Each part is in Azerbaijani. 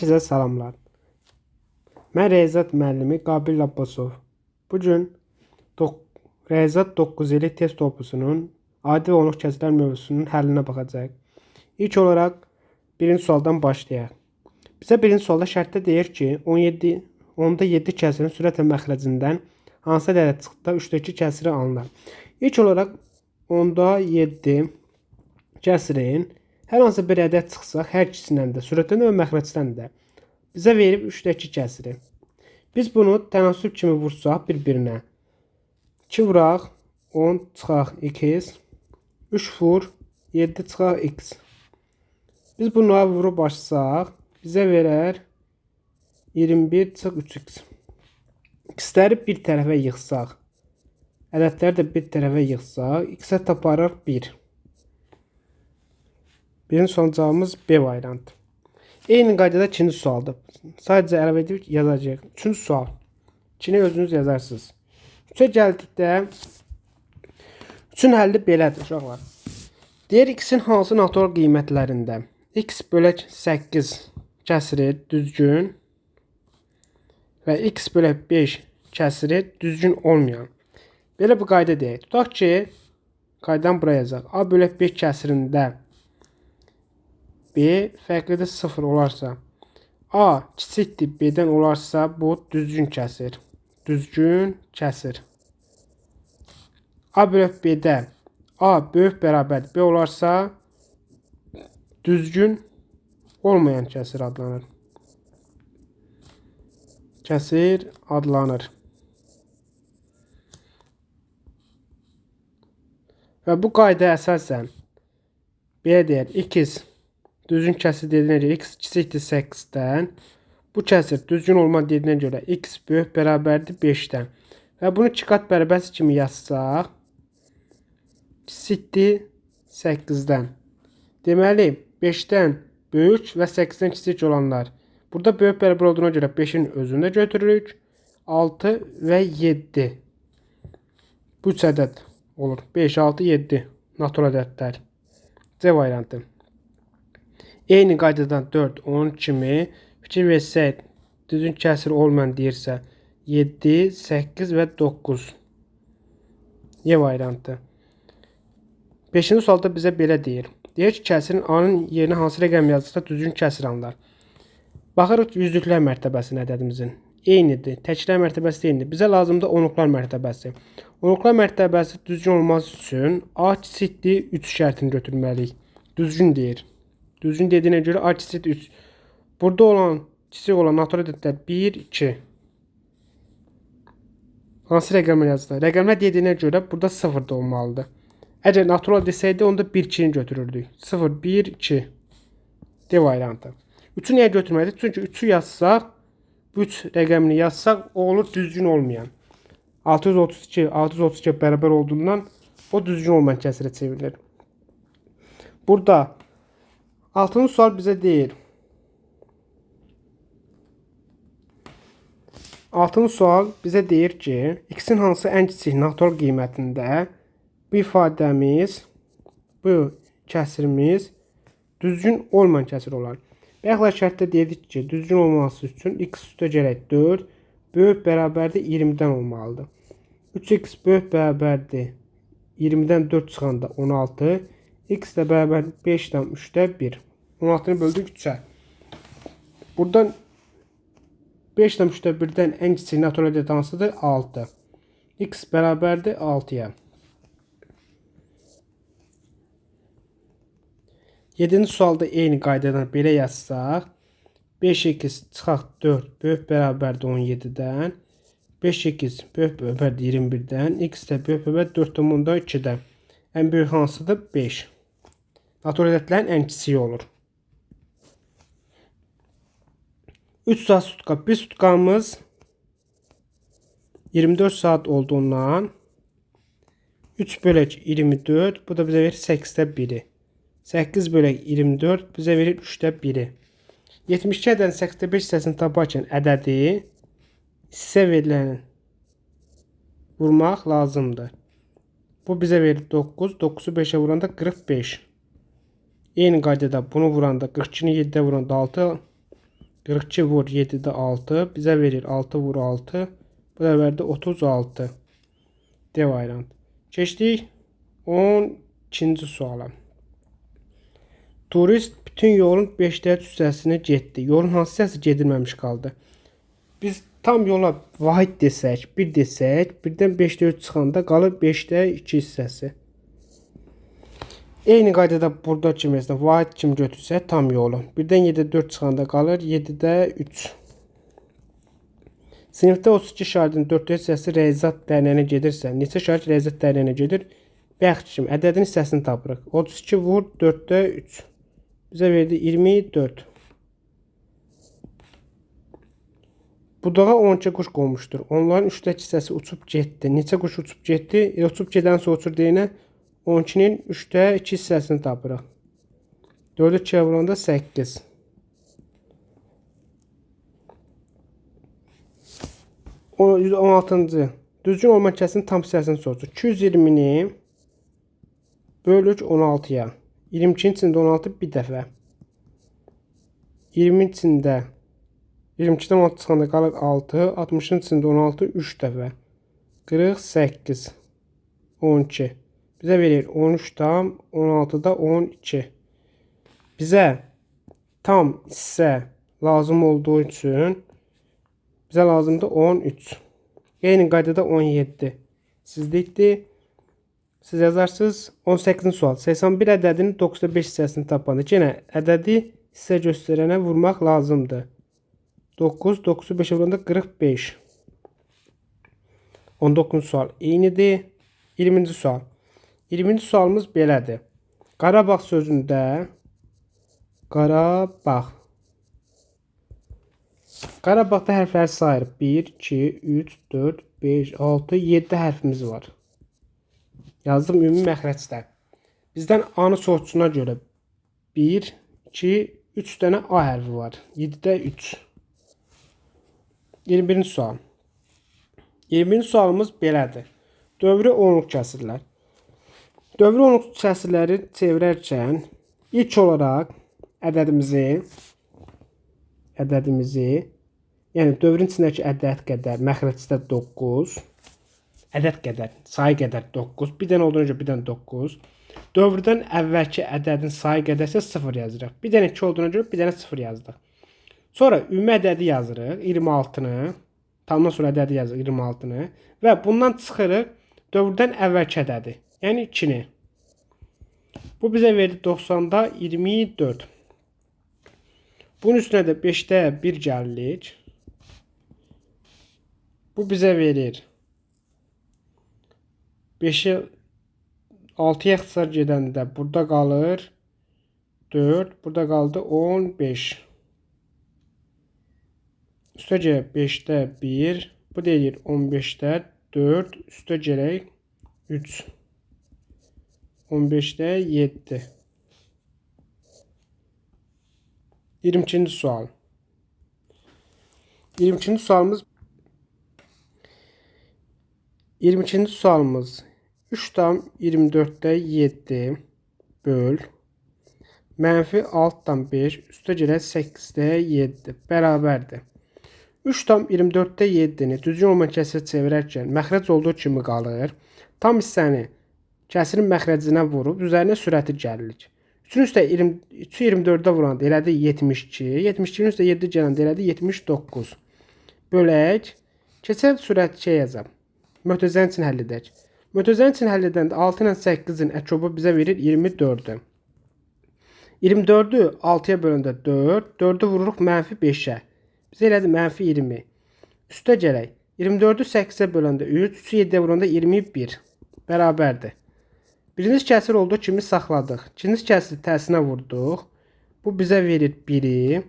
Sizə salamlar. Mən Riyaziyyat müəllimi Qabil Abbasov. Bu gün Riyaziyyat 9 illik test topusunun adi və onluq kəsirlər mövzusunun həllinə baxacağıq. İlk olaraq birinci sualdan başlayaq. Bizə birinci sualda şərtdə deyir ki, 17 onda 7 kəsirin sürət və məxrəcindən hansı ədəd çıxdıqda 3-də 2 kəsiri alınır. İlk olaraq onda 7 kəsirin hər hansı bir ədəd çıxsaq, hər ikisindən də, sürətdən də və məxrəcdən də bizə verib 3-də 2 kəsiri. Biz bunu tənasüb kimi vursaq bir-birinə. 2 vuraq, 10 çıxaq x, 3 vur, 7 çıxaq x. Biz bunu vurub açsaq, bizə verər 21 çıx 3x. X-ləri bir tərəfə yığsaq, ədədləri də bir tərəfə yığsaq, x-ə taparıq 1. Birinci sualın cavabımız B variantı. Eyni qaydada ikinci sualdır. Sadəcə əlavə edib yazacağıq. Üçüncü sual. İkini özünüz yazarsınız. Üçə gəldikdə üçün həlli belədir uşaqlar. Deyir x-in hansı natural qiymətlərində x bölək 8 kəsiri düzgün və x bölək 5 kəsiri düzgün olmayan. Belə bir qayda deyək. Tutaq ki, qaydanı buraya yazaq. A bölək 5 kəsirində B fərqlidir 0 olarsa, A kiçikdir B-dən olarsa, bu düzgün kəsir. Düzgün kəsir. A bölək B-də A böyük bərabərdir B olarsa, düzgün olmayan kəsir adlanır. Kəsir adlanır. Və bu qayda əsasən belə deyək, x düzgün kəsir dediyinə görə x kiçikdir 8-dən. Bu kəsir düzgün olma dediyinə görə x böyük bərabərdir 5-dən. Və bunu 2 qat bərabərsiz kimi yazsaq, kiçikdir 8-dən. Deməli, 5-dən böyük və 8-dən kiçik olanlar. Burada böyük bərabər olduğuna görə 5-in özünü də götürürük. 6 və 7. Bu 3 ədəd olur. 5, 6, 7 natural ədədlər. C variantı. Eyni qaydadan 4, 10 kimi fikir versək, düzgün kəsir olmayan deyirsə 7, 8 və 9. Y variantı. 5-ci sualda bizə belə deyir. Deyir ki, kəsirin A-nın yerinə hansı rəqəm yazılsa düzgün kəsir alınır. Baxırıq yüzlüklər mərtəbəsinə ədədimizin. Eynidir. Təklər mərtəbəsi də eynidir. Bizə lazımdır onluqlar mərtəbəsi. Onluqlar mərtəbəsi düzgün olması üçün A kiçikdir 3 şərtini götürməliyik. Düzgün deyir. Düzgün dediyinə görə A kiçikdir 3. Burada olan kiçik olan natural ədədlər 1, 2. Hansı rəqəmlər yazılır? Rəqəmlər dediyinə görə burada 0 da olmalıdır. Əgər natural desəydi, onda 1, 2-ni götürürdük. 0, 1, 2. D variantı. 3-ü niyə götürmədik? Çünki 3-ü yazsaq, bu 3 rəqəmini yazsaq, o olur düzgün olmayan. 632, 632 bərabər olduğundan o düzgün olmayan kəsirə çevrilir. Burada altıncı sual bizə deyir. Altıncı sual bizə deyir ki, x-in hansı ən kiçik natural qiymətində bu ifadəmiz, bu kəsirimiz düzgün olmayan kəsir olar. Bayaqlar şərtdə dedik ki, düzgün olması üçün x üstə gələk 4 böyük bərabərdir 20-dən olmalıdır. 3x böyük bərabərdir 20-dən 4 çıxanda 16, x də bərabər 5,3-də 1. 16-nı böldük 3-ə. Buradan 5,3-də 1-dən ən kiçik natural ədəd hansıdır? 6. X bərabərdir 6-ya. 7-ci sualda eyni qaydadan belə yazsaq, 5x çıxaq 4 böyük bərabərdir 17-dən, 5x böyük bərabərdir 21-dən, x də böyük bərabər 4,2-dən. Ən böyük hansıdır? 5. Natural ədədlərin ən kiçiyi olur. 3 saat sutka. Bir sutkamız 24 saat olduğundan 3 bölək 24, bu da bizə verir 8-də 1-i. 8 bölək 24 bizə verir 3-də 1-i. 72 ədədin 8-də 5 hissəsini taparkən ədədi hissə veriləni vurmaq lazımdır. Bu bizə verir 9. 9-u 5-ə vuranda 45. Eyni qaydada bunu vuranda 42-ni 7-də vuranda 6. 42 vur 7-də 6 bizə verir 6 vur 6. Bu da verdi 36. D variant. Keçdik 12-ci suala. Turist bütün yolun 5-də 3 hissəsini getdi. Yolun hansı hissəsi gedilməmiş qaldı? Biz tam yola vahid desək, 1 desək, birdən 5-də 3 çıxanda qalır 5-də 2 hissəsi. Eyni qaydada burada kimi məsələn vahid kimi götürsək tam yolu. Birdən 7-də 4 çıxanda qalır 7-də 3. Sinifdə 32 şagirdin 4-də hissəsi Rəyzat dərnəyinə gedirsə, neçə şagird Rəyzat dərnəyinə gedir? Bayaq kimi ədədin hissəsini tapırıq. 32 vur 4-də 3. Bizə verdi 24. Budağa 12 quş qonmuşdur. Onların 3-də 2 hissəsi uçub getdi. Neçə quş uçub getdi? Uçub gedən uçur deyinə 12-nin 3-də 2 hissəsini tapırıq. 4-ü 2-yə vuranda 8. O 116-cı. Düzgün olma kəsinin tam hissəsini soruşur. 220-ni bölük 16-ya. 22-nin içində 16 bir dəfə. 20-nin içində 22-dən 16 çıxanda qalır 6, 60-ın içində 16 3 dəfə. 48 12. Bizə verir 13 tam 16-da 12. Bizə tam hissə lazım olduğu üçün bizə lazımdır 13. Eyni qaydada 17. Sizlikdir. Siz yazarsınız. 18-ci sual. 81 ədədinin 9-da 5 hissəsini tapanda yenə ədədi hissə göstərənə vurmaq lazımdır. 9, 9-u 5-ə vuranda 45. 19-cu sual eynidir. 20-ci sual. 20-ci sualımız belədir. Qarabağ sözündə Qarabağ. Qarabağda hərfləri sayırıq. 1, 2, 3, 4, 5, 6, 7 hərfimiz var. Yazdım ümumi məxrəcdə. Bizdən A-nı soruşduğuna görə 1, 2, 3 dənə A hərfi var. 7-də 3. 21-ci sual. 21-ci sualımız belədir. Dövrü onluq kəsirlər. Dövrü onluq kəsirləri çevirərkən ilk olaraq ədədimizi, yəni dövrün içindəki ədəd qədər məxrəcdə 9, ədəd qədər, sayı qədər 9, bir dənə olduğuna görə bir dənə 9. Dövrdən əvvəlki ədədin sayı qədərsə 0 yazırıq. Bir dənə 2 olduğuna görə bir dənə 0 yazdıq. Sonra ümumi ədədi yazırıq, 26-nı. Tamdan sonra ədədi yazırıq, 26-nı. Və bundan çıxırıq dövrdən əvvəlki ədədi, yəni 2-ni. Bu bizə verdi 90-da 24. Bunun üstünə də 5-də 1 gəlirik. Bu bizə verir. 5-i 6-ya ixtisar gedəndə burada qalır 4, burada qaldı 15. Üstə gələk 5-də 1, bu deyir 15-də 4, üstə gələk 3. 15-də 7. 22-ci sual. 22-ci sualımız 22-ci sualımız 3,24-də 7 böl mənfi 6,5 üstə gələk 8-də 7 bərabərdir. 3,24-də 7-ni düzgün olmayan kəsirə çevirərkən məxrəc olduğu kimi qalır. Tam hissəni kəsirin məxrəcinə vurub üzərinə sürəti gəlirik. 3-ün üstə 3-ü 24-də vuranda elədi 72, 72-nin üstə 7 gələndə elədi 79. Bölək, keçək sürət şey yazaq. Mötərizənin üçün həll edək. Mötərizənin üçün həll edəndə 6 ilə 8-in əkobu bizə verir 24-ü. 24-ü 6-ya böləndə 4, 4-ü vururuq mənfi 5-ə. Bizə elədi mənfi 20. Üstə gələk. 24-ü 8-ə böləndə 3, 3-ü 7-yə vuranda 21 bərabərdir. Birinci kəsir olduğu kimi saxladıq. İkinci kəsiri tərsinə vurduq. Bu bizə verir 1-i.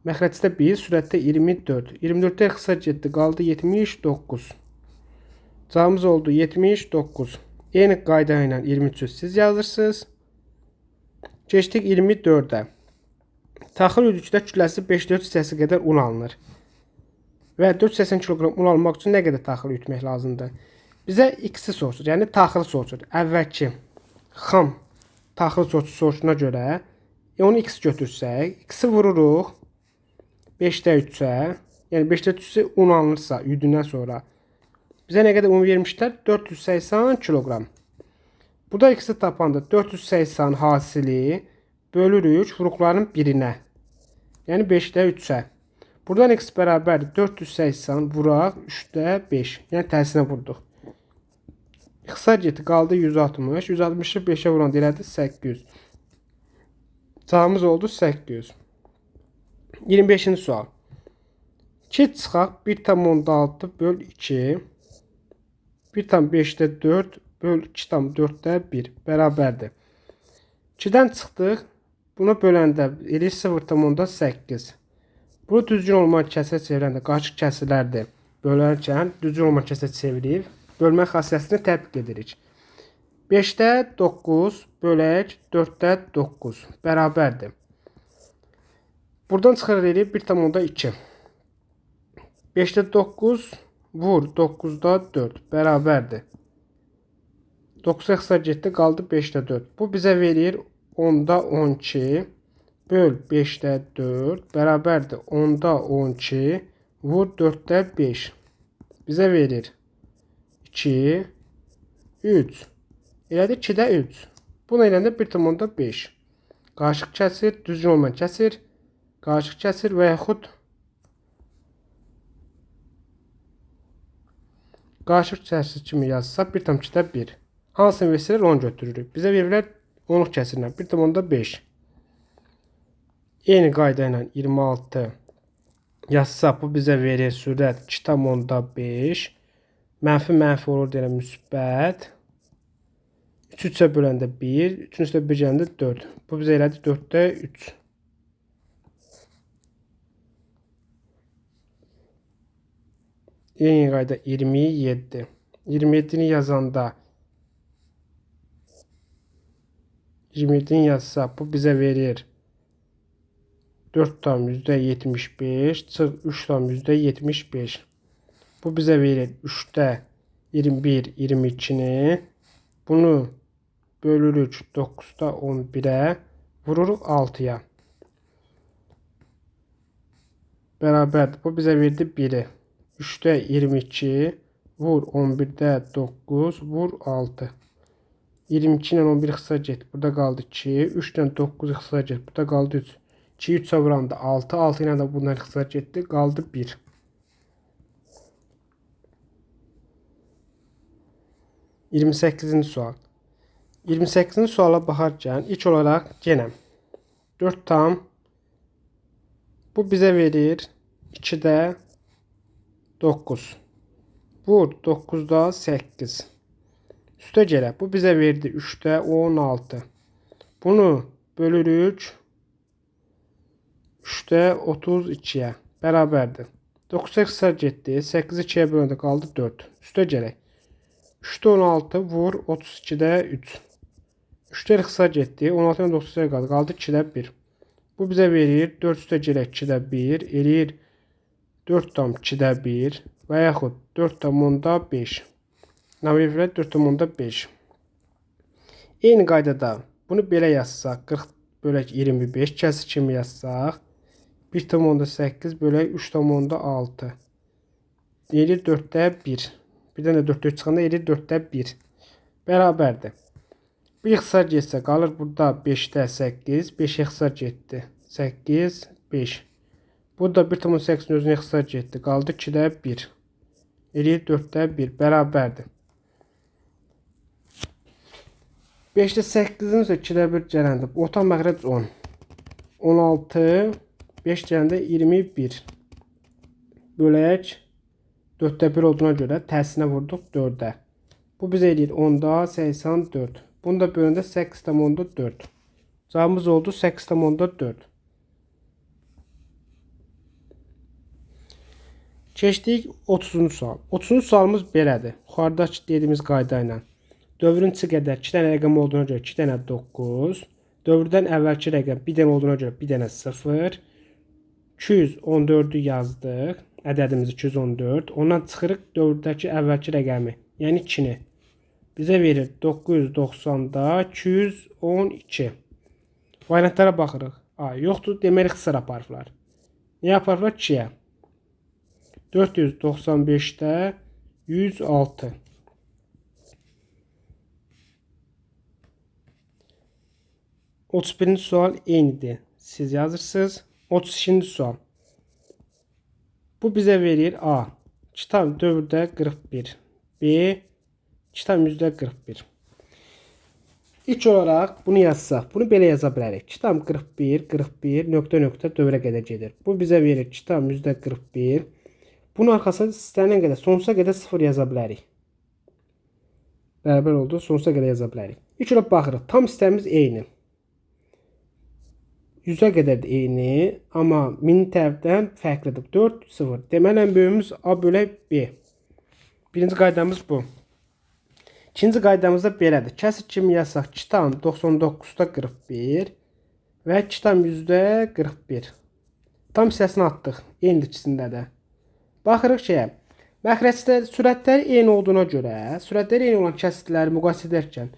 Məxrəcdə 1, sürətdə 24. 24-də ixtisar getdi, qaldı 79. Cavabımız oldu 79. Eyni qayda ilə 23-ü siz yazırsınız. Keçdik 24-ə. Taxıl üdükdə kütləsi 5-4 hissəsi qədər un alınır. Və 480 kiloqram un almaq üçün nə qədər taxıl ütmək lazımdır? Bizə x-i soruşur, yəni taxıl soruşur. Əvvəlki xam taxıl soruşuna görə onu x götürsək, x-i vururuq. 5-də 3-ə, yəni 5-də 3-ü un alınırsa yudundan sonra bizə nə qədər un vermişlər? 480 kiloqram. Burada x-i tapanda 480 hasili bölürük vuruqların birinə. Yəni 5-də 3-ə. Buradan x bərabərdir 480 vuraq 3-də 5. Yəni tərsinə vurduq. İxtisar getdi, qaldı 160. 160-ı 5-ə vuran elədi 800. Cavabımız oldu 800. 25-ci sual. 2 çıxaq 1,6 böl 2. 1,5-də 4 böl 2,4-də 1 bərabərdir. 2-dən çıxdıq. Bunu böləndə eləyir 0,8. Bunu düzgün olmayan kəsrə çevirəndə qarışıq kəsirlərdir. Bölərkən düzgün olmayan kəsrə çevirib bölmə xassəsini tətbiq edirik. 5-də 9 bölək 4-də 9 bərabərdir. Buradan çıxarır eləyir 1,2. 5-də 9 vur 9-da 4 bərabərdir. 9-a ixtisar getdi, qaldı 5-də 4. Bu bizə verir 10-da 12 böl 5-də 4 bərabərdir 10-da 12 vur 4-də 5. Bizə verir 2, 3. Elədi 2-də 3. Bunu eləndə 1,5. Qarışıq kəsir, düzgün olmayan kəsir, qarışıq kəsir və yaxud qarışıq kəsir kimi yazsa 1,2-də 1. Hansını versələr onu götürürük. Bizə verirlər onluq kəsirlə 1,5. Eyni qayda ilə 26 yazsaq bu bizə verir sürət 2,5. Mənfi mənfi olur deyirəm müsbət. 3 3-ə böləndə 1, 3-ün üstə 1 gələndə 4. Bu bizə elədi 4-də 3. Eyni qayda 27. 27-ni yazanda 27-ni yazsaq bu bizə verir 4,75 çıx 3,75. Bu bizə verir 3-də 21, 22-ni. Bunu bölürük 9-da 11-ə, vururuq 6-ya. Bərabərdir. Bu bizə verdi 1-i. 3-də 22, vur 11-də 9, vur 6. 22 ilə 11 ixtisar getdi. Burada qaldı 2. 3 ilə 9 ixtisar getdi. Burada qaldı 3. 2 3-ə vuranda 6. 6 ilə də bundan ixtisar getdi. Qaldı 1. 28-ci sual. 28-ci suala baxarkən ilk olaraq yenə 4 tam bu bizə verir 2-də 9. Vur 9-da 8. Üstə gələ. Bu bizə verdi 3-də 16. Bunu bölürük 3-də 32-yə bərabərdir. 9-a ixtisar getdi. 8-i 2-yə böləndə qaldı 4. Üstə gələk. 3-də 16 vur 32-də 3. 3-də ixtisar getdi. 16 ilə 9-a qaldı. Qaldı 2-də 1. Bu bizə verir 4 üstə gələk 2-də 1. Eləyir 4,2-də 1 və yaxud 4,5. Nə 4,5. Eyni qaydada bunu belə yazsaq 40 bölək 25 kəsir kimi yazsaq 1,8 bölək 3,6 eləyir 4-də 1. Birdən də 4-də 3 çıxanda eləyir 4-də 1. Bərabərdir. Bu ixtisar getsə qalır burada 5-də 8. 5 ixtisar getdi. 8, 5. Bu da 1,8-in özünə ixtisar getdi. Qaldı 2-də 1. Eləyir 4-də 1. Bərabərdir. 5-də 8-in üstə 2-də 1 gələndə orta məxrəc 10. 16, 5 gələndə 21. Bölək 4-də 1 olduğuna görə tərsinə vurduq 4-ə. Bu bizə eləyir 10-da 84. Bunu da böləndə 8,4. Cavabımız oldu 8,4. Keçdik 30-cu sual. 30-cu sualımız belədir. Yuxarıdakı dediyimiz qayda ilə. Dövrün çi qədər 2 dənə rəqəm olduğuna görə 2 dənə 9. Dövrdən əvvəlki rəqəm 1 dənə olduğuna görə 1 dənə 0. 214-ü yazdıq. Ədədimiz 214. Ondan çıxırıq dövrdəki əvvəlki rəqəmi, yəni 2-ni. Bizə verir 990-da 212. Variantlara baxırıq. A, yoxdur, deməli ixtisar aparıblar. Niyə aparıblar? 2-yə. 495-də 106. 31-ci sual eynidir. Siz yazırsınız. 32-ci sual. Bu bizə verir A. 2,4-də 41. B. 2,41. İlk olaraq bunu yazsaq, bunu belə yaza bilərik. 2,41, 41, nöqtə, nöqtə dövrə qədər gedir. Bu bizə verir 2,41. Bunun arxasına istənilən qədər, sonsuza qədər 0 yaza bilərik. Bərabər oldu, sonsuza qədər yaza bilərik. İlk olaraq baxırıq, tam hissəmiz eyni. 100-ə qədər də eyni, amma min tərəfdən fərqlidir. 4, 0. Deməli, ən böyüyümüz A bölək B. Birinci qaydamız bu. İkinci qaydamız da belədir. Kəsir kimi yazsaq 2,99-da 41 və 2,41. Tam hissəsini atdıq. Eynidir ikisində də. Baxırıq şeyə. Məxrəcdə sürətləri eyni olduğuna görə, sürətləri eyni olan kəsirləri müqayisə edərkən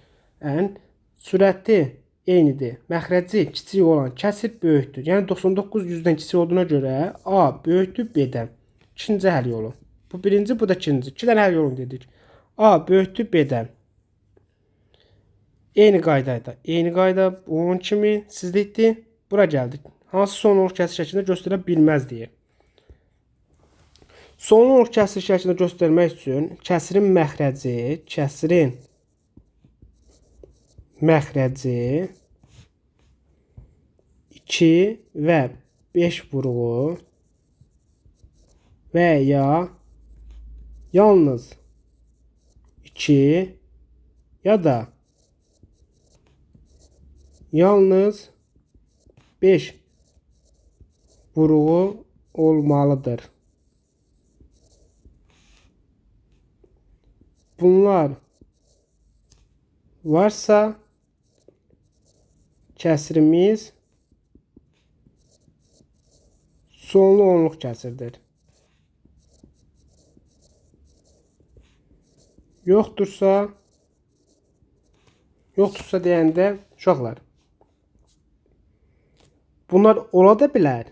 sürəti eynidir. Məxrəci kiçik olan kəsir böyükdür. Yəni 99 100-dən kiçik olduğuna görə A böyükdür B-dən. İkinci həll yolu. Bu birinci, bu da ikinci. İki dənə həll yolu dedik. A böyükdür B-dən. Eyni qaydaydı. Eyni qayda bunun kimi sizlikdir. Bura gəldik. Hansı sonluq kəsir şəklində göstərə bilməz deyir. Sonluq kəsir şəklində göstərmək üçün kəsirin məxrəci, 2 və 5 vuruğu və ya yalnız 2 ya da yalnız 5 vuruğu olmalıdır. Bunlar varsa kəsirimiz sonlu onluq kəsirdir. Yoxdursa, yoxdursa deyəndə uşaqlar, bunlar ola da bilər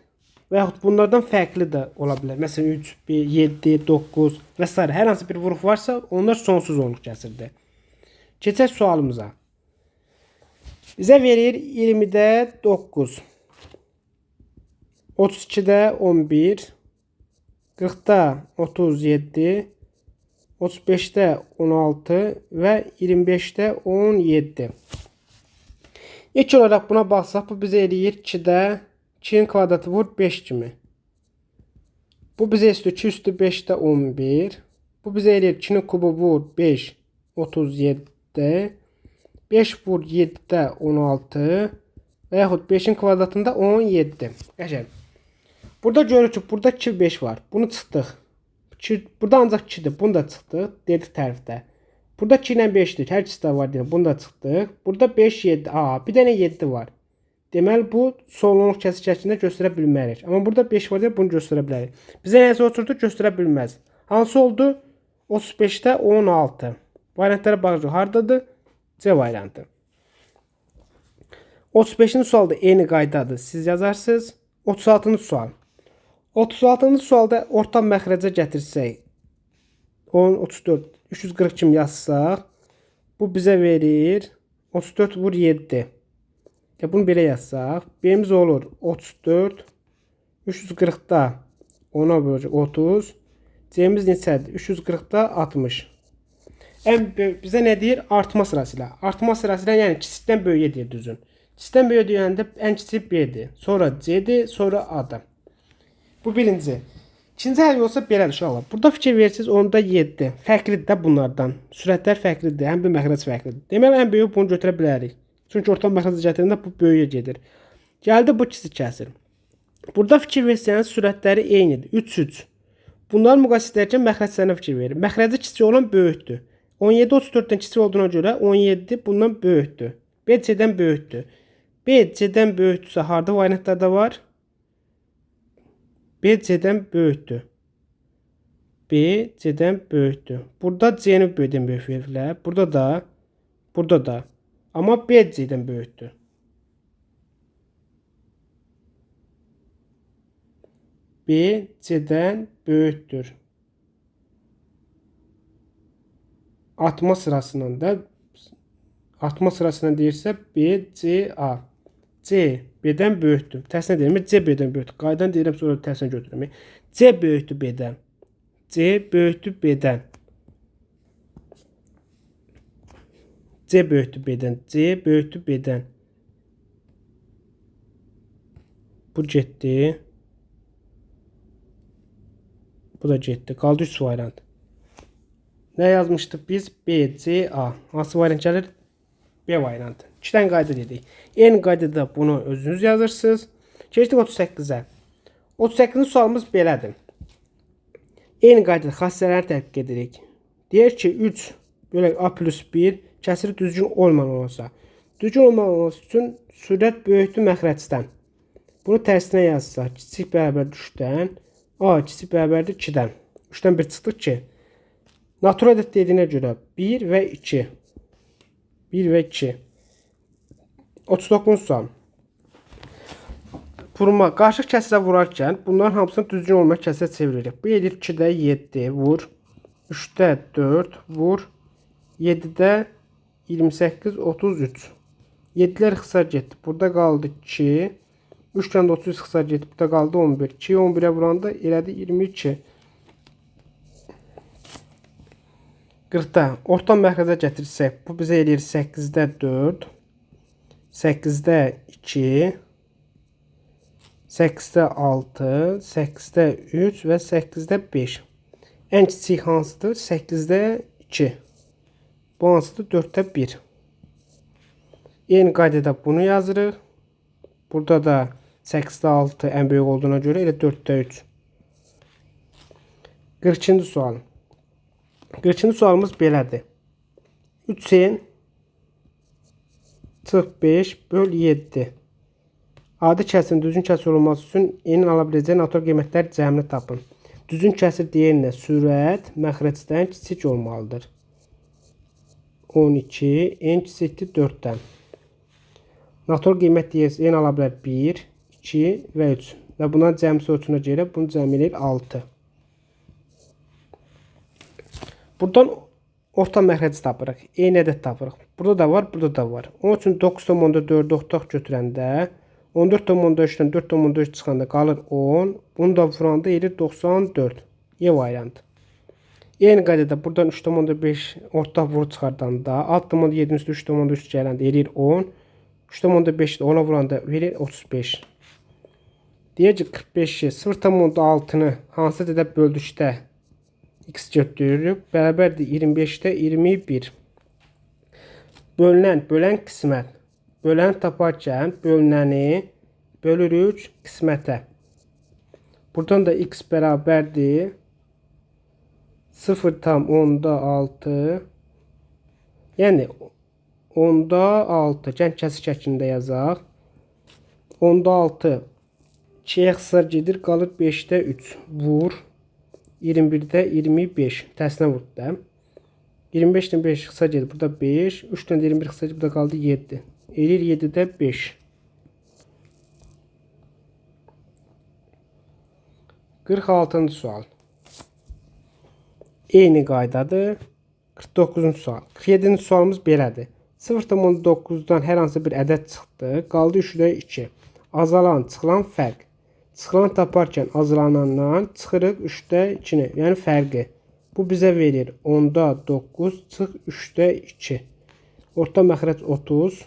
və yaxud bunlardan fərqli də ola bilər. Məsələn, 3, 1, 7, 9 və s. Hər hansı bir vuruq varsa, onlar sonsuz onluq kəsirdir. Keçək sualımıza. Bizə verir 20-də 9, 32-də 11, 40-da 37, 35-də 16 və 25-də 17. İlk olaraq buna baxsaq, bu bizə eləyir 2-də 2-nin kvadratı vur 5 kimi. Bu bizə istəyir 2 üstü 5-də 11. Bu bizə eləyir 2-nin kubu vur 5, 37. 5 vur 7-də 16 və yaxud 5-in kvadratında 17. Qəşəng. Burada görürük ki, burada 2, 5 var. Bunu çıxdıq. Burada ancaq 2-dir. Bunu da çıxdıq. Dedik tərifdə. Burada 2 ilə 5-dir. Hər ikisi də var deyək. Bunu da çıxdıq. Burada 5, 7. A, bir dənə 7 var. Deməli, bu sonluq kəsir şəklində göstərə bilmərik. Amma burada 5 var deyə bunu göstərə bilərik. Bizə nəsə oturdu, göstərə bilməz. Hansı oldu? 35-də 16. Variantlara baxacaq. Hardadır? C variantı. 35-ci sualda eyni qaydadır. Siz yazarsınız. 36-cı sual. 36-cı sualda orta məxrəcə gətirsək 10, 34, 340 kimi yazsaq bu bizə verir 34 vur 7. Ya bunu belə yazsaq B-miz olur 34, 340-da 10-a böləcək 30, C-miz neçədir? 340-da 60. Ən böyük bizə nə deyir? Artma sırasıyla. Artma sırasıyla, yəni kiçikdən böyüyə deyir düzün. Kiçikdən böyüyə deyəndə ən kiçik B-dir, sonra C-dir, sonra A-dır. Bu birinci. İkinci həll olsa belədir uşaqlar. Burada fikir verirsiniz, onda 7. Fərqlidir də bunlardan. Sürətlər fərqlidir, həm də məxrəc fərqlidir. Deməli, ən böyük bunu götürə bilərik. Çünki orta məxrəcə gətirəndə bu böyüyə gedir. Gəldi bu kiçik kəsir. Burada fikir versəniz, sürətləri eynidir. 3, 3. Bunları müqayisə edərkən məxrəclərinə fikir verir. Məxrəci kiçik olan böyükdür. 17, 34-dən kiçik olduğuna görə 17 bundan böyükdür. B, C-dən böyükdür. B, C-dən böyükdürsə, harda variantlarda var? B, C-dən böyükdür. B, C-dən böyükdür. Burada C-ni böyükdən böyük veriblər. Burada da, burada da. Amma B, C-dən böyükdür. B C-dən böyükdür. Atma sırasından da atma sırasından deyirsə B, C, A. C B-dən böyükdür. Tərsinə deyirəm. C B-dən böyükdür. Qaydan deyirəm, sonra tərsinə götürürəm. C böyükdür B-dən. C böyükdür B-dən. C böyükdür B-dən. C böyükdür B-dən. Bu getdi. Bu da getdi. Qaldı 3 variant. Nə yazmışdıq biz? B, C, A. Hansı variant gəlir? B variantı. 2 dənə qayda dedik. Eyni qaydada bunu özünüz yazırsınız. Keçdik 38-ə. 38-ci sualımız belədir. Eyni qaydada xassələri tətbiq edirik. Deyir ki, 3 bölək A plus 1 kəsiri düzgün olmayan olsa. Düzgün olmayan olması üçün sürət böyükdür məxrəcdən. Bunu tərsinə yazsaq, kiçik bərabər 3-dən, A kiçik bərabərdir 2-dən. 3-dən 1 çıxdıq ki, natural ədəd dediyinə görə 1 və 2. 1 və 2. 39 sual. Vurma, qarışıq kəsirə vurarkən bunların hamısını düzgün olmayan kəsirə çeviririk. Bu edir 2-də 7 vur, 3-də 4 vur, 7-də 28, 33. 7-lər ixtisar getdi. Burada qaldı 2. 3-dən də 33 ixtisar getdi. Burada qaldı 11. 2-yi 11-ə vuranda elədi 22. 40-da orta məxrəcə gətirsək, bu bizə eləyir 8-də 4, 8-də 2, 8-də 6, 8-də 3 və 8-də 5. Ən kiçik hansıdır? 8-də 2. Bu hansıdır? 4-də 1. Eyni qaydada bunu yazırıq. Burada da 8-də 6 ən böyük olduğuna görə elə 4-də 3. 42-ci sual. 42-ci sualımız belədir. 3n çıx 5 böl 7. Adi kəsirin düzgün kəsir olması üçün n-in ala biləcəyi natural qiymətlər cəmini tapın. Düzgün kəsir deyənlə sürət məxrəcdən kiçik olmalıdır. 12, n kiçikdir 4-dən. Natural qiymət deyirsə n ala bilər 1, 2 və 3. Və bundan cəmsi ölçünə görə bunu cəm eləyir 6. Buradan orta məxrəci tapırıq. Eyni ədəd tapırıq. Burada da var, burada da var. Onun üçün 9,4-ü ortaq götürəndə 14,3-dən 4,3 çıxanda qalır 10. Bunu da vuranda eləyir 94. Y variantı. Eyni qaydada buradan 3,5 ortaq vuru çıxardanda 6,7-nin üstü 3,3 gələndə eləyir 10. 3,5-də 10-a vuranda verir 35. Deyir ki 45-i 0,6-nı hansı ədədə böldükdə x götürürük. Bərabərdir 25-də 21. Bölünən, bölən qismət. Böləni taparkən bölünəni bölürük qismətə. Buradan da x bərabərdir 0,6. Yəni 10,6. Gəlin kəsir şəklində yazaq. 10,6 2-yə ixtisar gedir, qalır 5-də 3. Vur. 21-də 25. Tərsinə vurdu da. 25-dən 5 ixtisar gedir. Burada 5. 3-dən də 21 ixtisar gedir. Burada qaldı 7. Eləyir 7-də 5. 46-cı sual. Eyni qaydadır. 49-cu sual. 47-ci sualımız belədir. 0,9-dan hər hansı bir ədəd çıxdı. Qaldı 3-də 2. Azalan, çıxılan fərq. Çıxılan taparkən azalanandan çıxırıq 3-də 2-ni, yəni fərqi. Bu bizə verir 10-da 9 çıx 3-də 2. Orta məxrəc 30.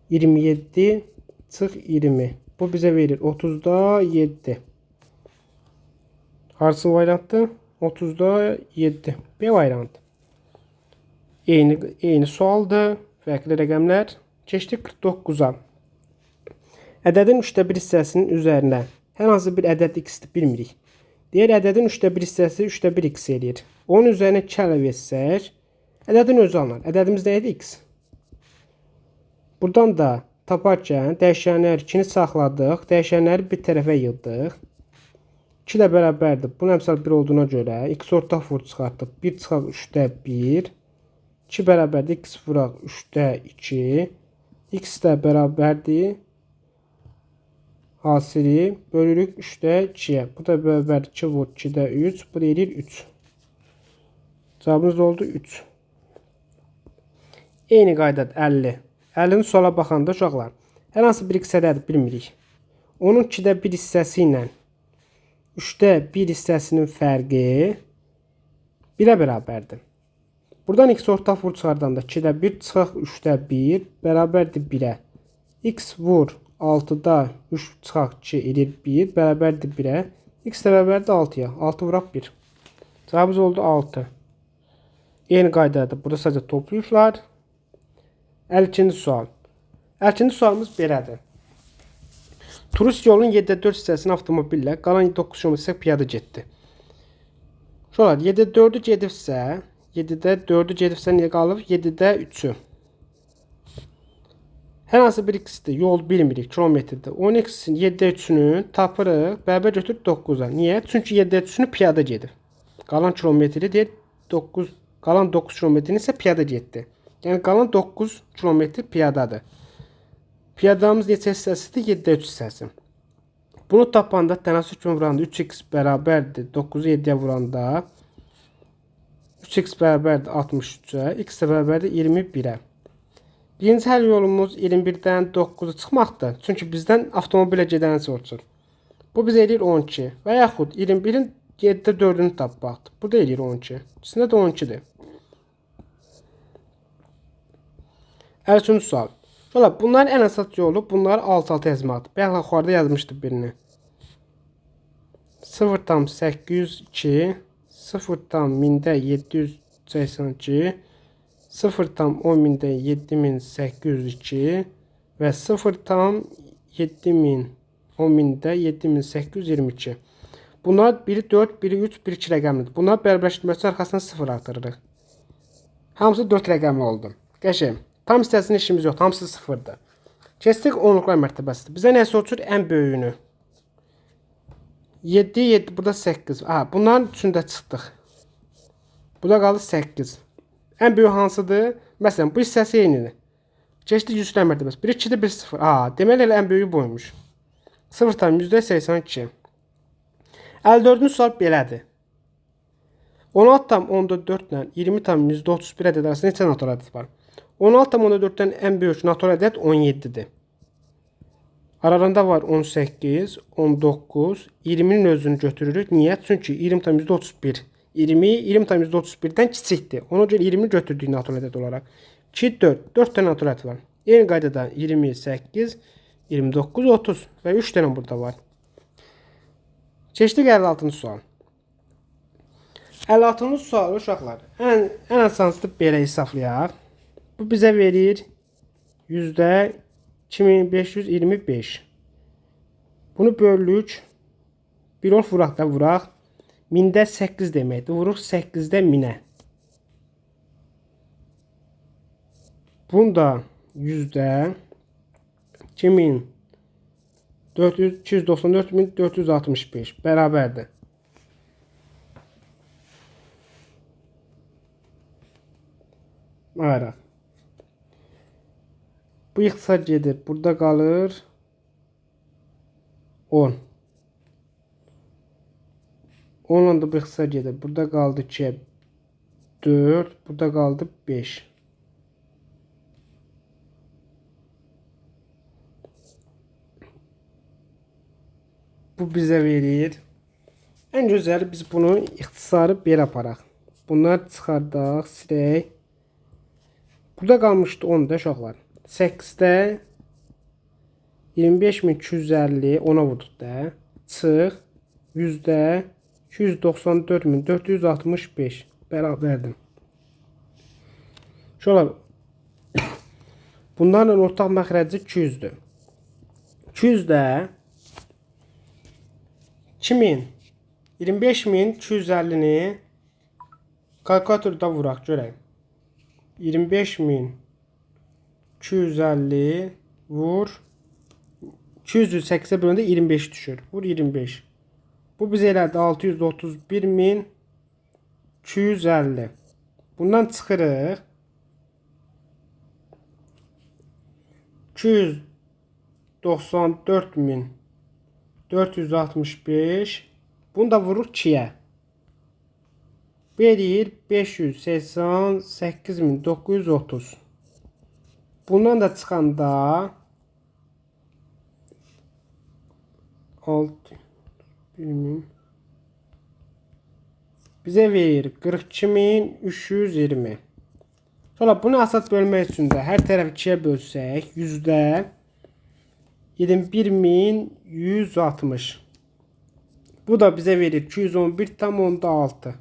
27 çıx 20. Bu bizə verir 30-da 7. Hansı variantdır? 30-da 7. B variantı. Eyni sualdır. Fərqli rəqəmlər. Keçdik 49-a. Ədədin 3-də 1 hissəsinin üzərinə hər hansı bir ədəd x-dir bilmirik. Deyir ədədin 3-də 1 hissəsi 3-də 1 x eləyir. Onun üzərinə 2 əlavə etsək, ədədin özü alınır. Ədədimiz nə idi? X. Buradan da taparkən dəyişənlər 2-ni saxladıq. Dəyişənləri bir tərəfə yığdıq. 2 ilə bərabərdir. Bunun əmsal 1 olduğuna görə x ortaq vur çıxartdıq. 1 çıxaq 3-də 1. 2 bərabərdir. X vuraq 3-də 2. X də bərabərdir. Hasili bölürük 3-də 2-yə. Bu da bərabər 2 vur 2-də 3. Bu da eləyir 3. Cavabımız oldu 3. Eyni qaydada 50. 50-ni suala baxanda uşaqlar, hər hansı bir x ədədi bilmirik. Onun 2-də 1 hissəsi ilə 3-də 1 hissəsinin fərqi 1-ə bərabərdir. Buradan x ortaq vur çıxardanda 2-də 1 çıxaq 3-də 1 bərabərdir 1-ə. X vur 6-da 3 çıxaq 2 edir 1 bərabərdir 1-ə. X də bərabərdir 6-ya. 6 vuraq 1. Cavabımız oldu 6. Eyni qaydada burada sadəcə toplayıblar. 52-ci sual. 52-ci sualımız belədir. Turist yolun 7-də 4 hissəsini avtomobillə, qalan 9 km isə piyada getdi. Uşaqlar, 7-də 4-ü gedibsə, 7-də 4-ü gedibsə niyə qalıb? 7-də 3-ü. Hər hansı bir x-dir, yol bilmirik, kilometrdir. Onun x-in 7-də 3-ünü tapırıq, bərabər götürüb 9-a. Niyə? Çünki 7-də 3-ünü piyada gedib. Qalan kilometri deyir 9, qalan 9 kilometrini isə piyada getdi. Yəni qalan 9 kilometr piyadadır. Piyadamız neçə hissəsidir? 7-də 3 hissəsi. Bunu tapanda tənasüb kimi vuranda 3x bərabərdir 9-u 7-yə vuranda 3x bərabərdir 63-ə, x də bərabərdir 21-ə. Birinci həll yolumuz 21-dən 9-u çıxmaqdır. Çünki bizdən avtomobilə gedəni soruşur. Bu bizə eləyir 12 və yaxud 21-in 7-də 4-ünü tapmaqdır. Bu da eləyir 12. İkisində də 12-dir. 53-cü sual. Şöyle, bunların en əsas yolu bunları alt-alta yazmaqdır. Bayaq yuxarıda yazmışdı birini. 0,802, 0,782, 0,10.7802 və 0,10.7822. Bunlar biri 4, biri 3, biri 2 rəqəmlidir. Bunlar bərabərləşdirmək üçün arxasına 0 artırırıq. Hamısı 4 rəqəmli oldu. Qəşəng. Tam hissəsinin işimiz yoxdur. Hamısı 0-dır. Keçdik onluqlar mərtəbəsidir. Bizə nə soruşur? Ən böyüyünü. 7, 7, burada 8. Aha, bunların üçünü də çıxdıq. Burada qaldı 8. Ən böyük hansıdır? Məsələn, bu hissəsi eynidir. Keçdik yüzlər mərtəbəsi. 1, 2-də 1, 0. Aha, deməli elə ən böyüyü buymuş. 0,82. 54-cü sual belədir. 16,4 ilə 20,31 ədəd arasında neçə natural ədəd var? 16,4-dən ən böyük natural ədəd 17-dir. Aralarında var 18, 19, 20-nin özünü götürürük. Niyə? Çünki 20,31. 20, 20,31-dən kiçikdir. Ona görə 20 götürdük natural ədəd olaraq. 2, 4. 4 dənə natural ədəd var. Eyni qaydada 28, 29, 30 və 3 dənə burada var. Keçdik 56-cı sual. 56-cı sual uşaqlar. Ən asansıdır belə hesablayaq. Bu bizə verir %2525. Bunu bölürük. Bir ol vuraq da vuraq. 1000-də 8 deməkdir. Vuruq 8-də 1000-ə. Bunu da %294.465 bərabərdir. Ayıraq. Bu ixtisar gedir. Burada qalır 10. 10 da bu ixtisar gedir. Burada qaldı 2'ye 4. Burada qaldı 5. Bu bizə verir. Ən gözəli biz bunu ixtisarı belə aparaq. Bunlar çıxardaq, silək. Burada qalmışdı 10 da uşaqlar. 8-də 25.250 ona vurduq da. Çıx %294.465 bərabərdir. Uşaqlar, bunlarla ortaq məxrəci 200-dür. 200-də 25.250-ni kalkülatorda vuraq görək. 25.250 vur 208-ə böləndə 25 düşür. Vur 25. Bu bizə elədi 631.250. Bundan çıxırıq. 294.000 465. Bunu da vururuq 2-yə. Bu eləyir 588.930. Bundan da çıxanda 6 1000 bizə verir 42.320. Sonra bunu asat bölmək üçün də hər tərəf 2-yə bölsək yüzdə 21.160. Bu da bizə verir 211,6.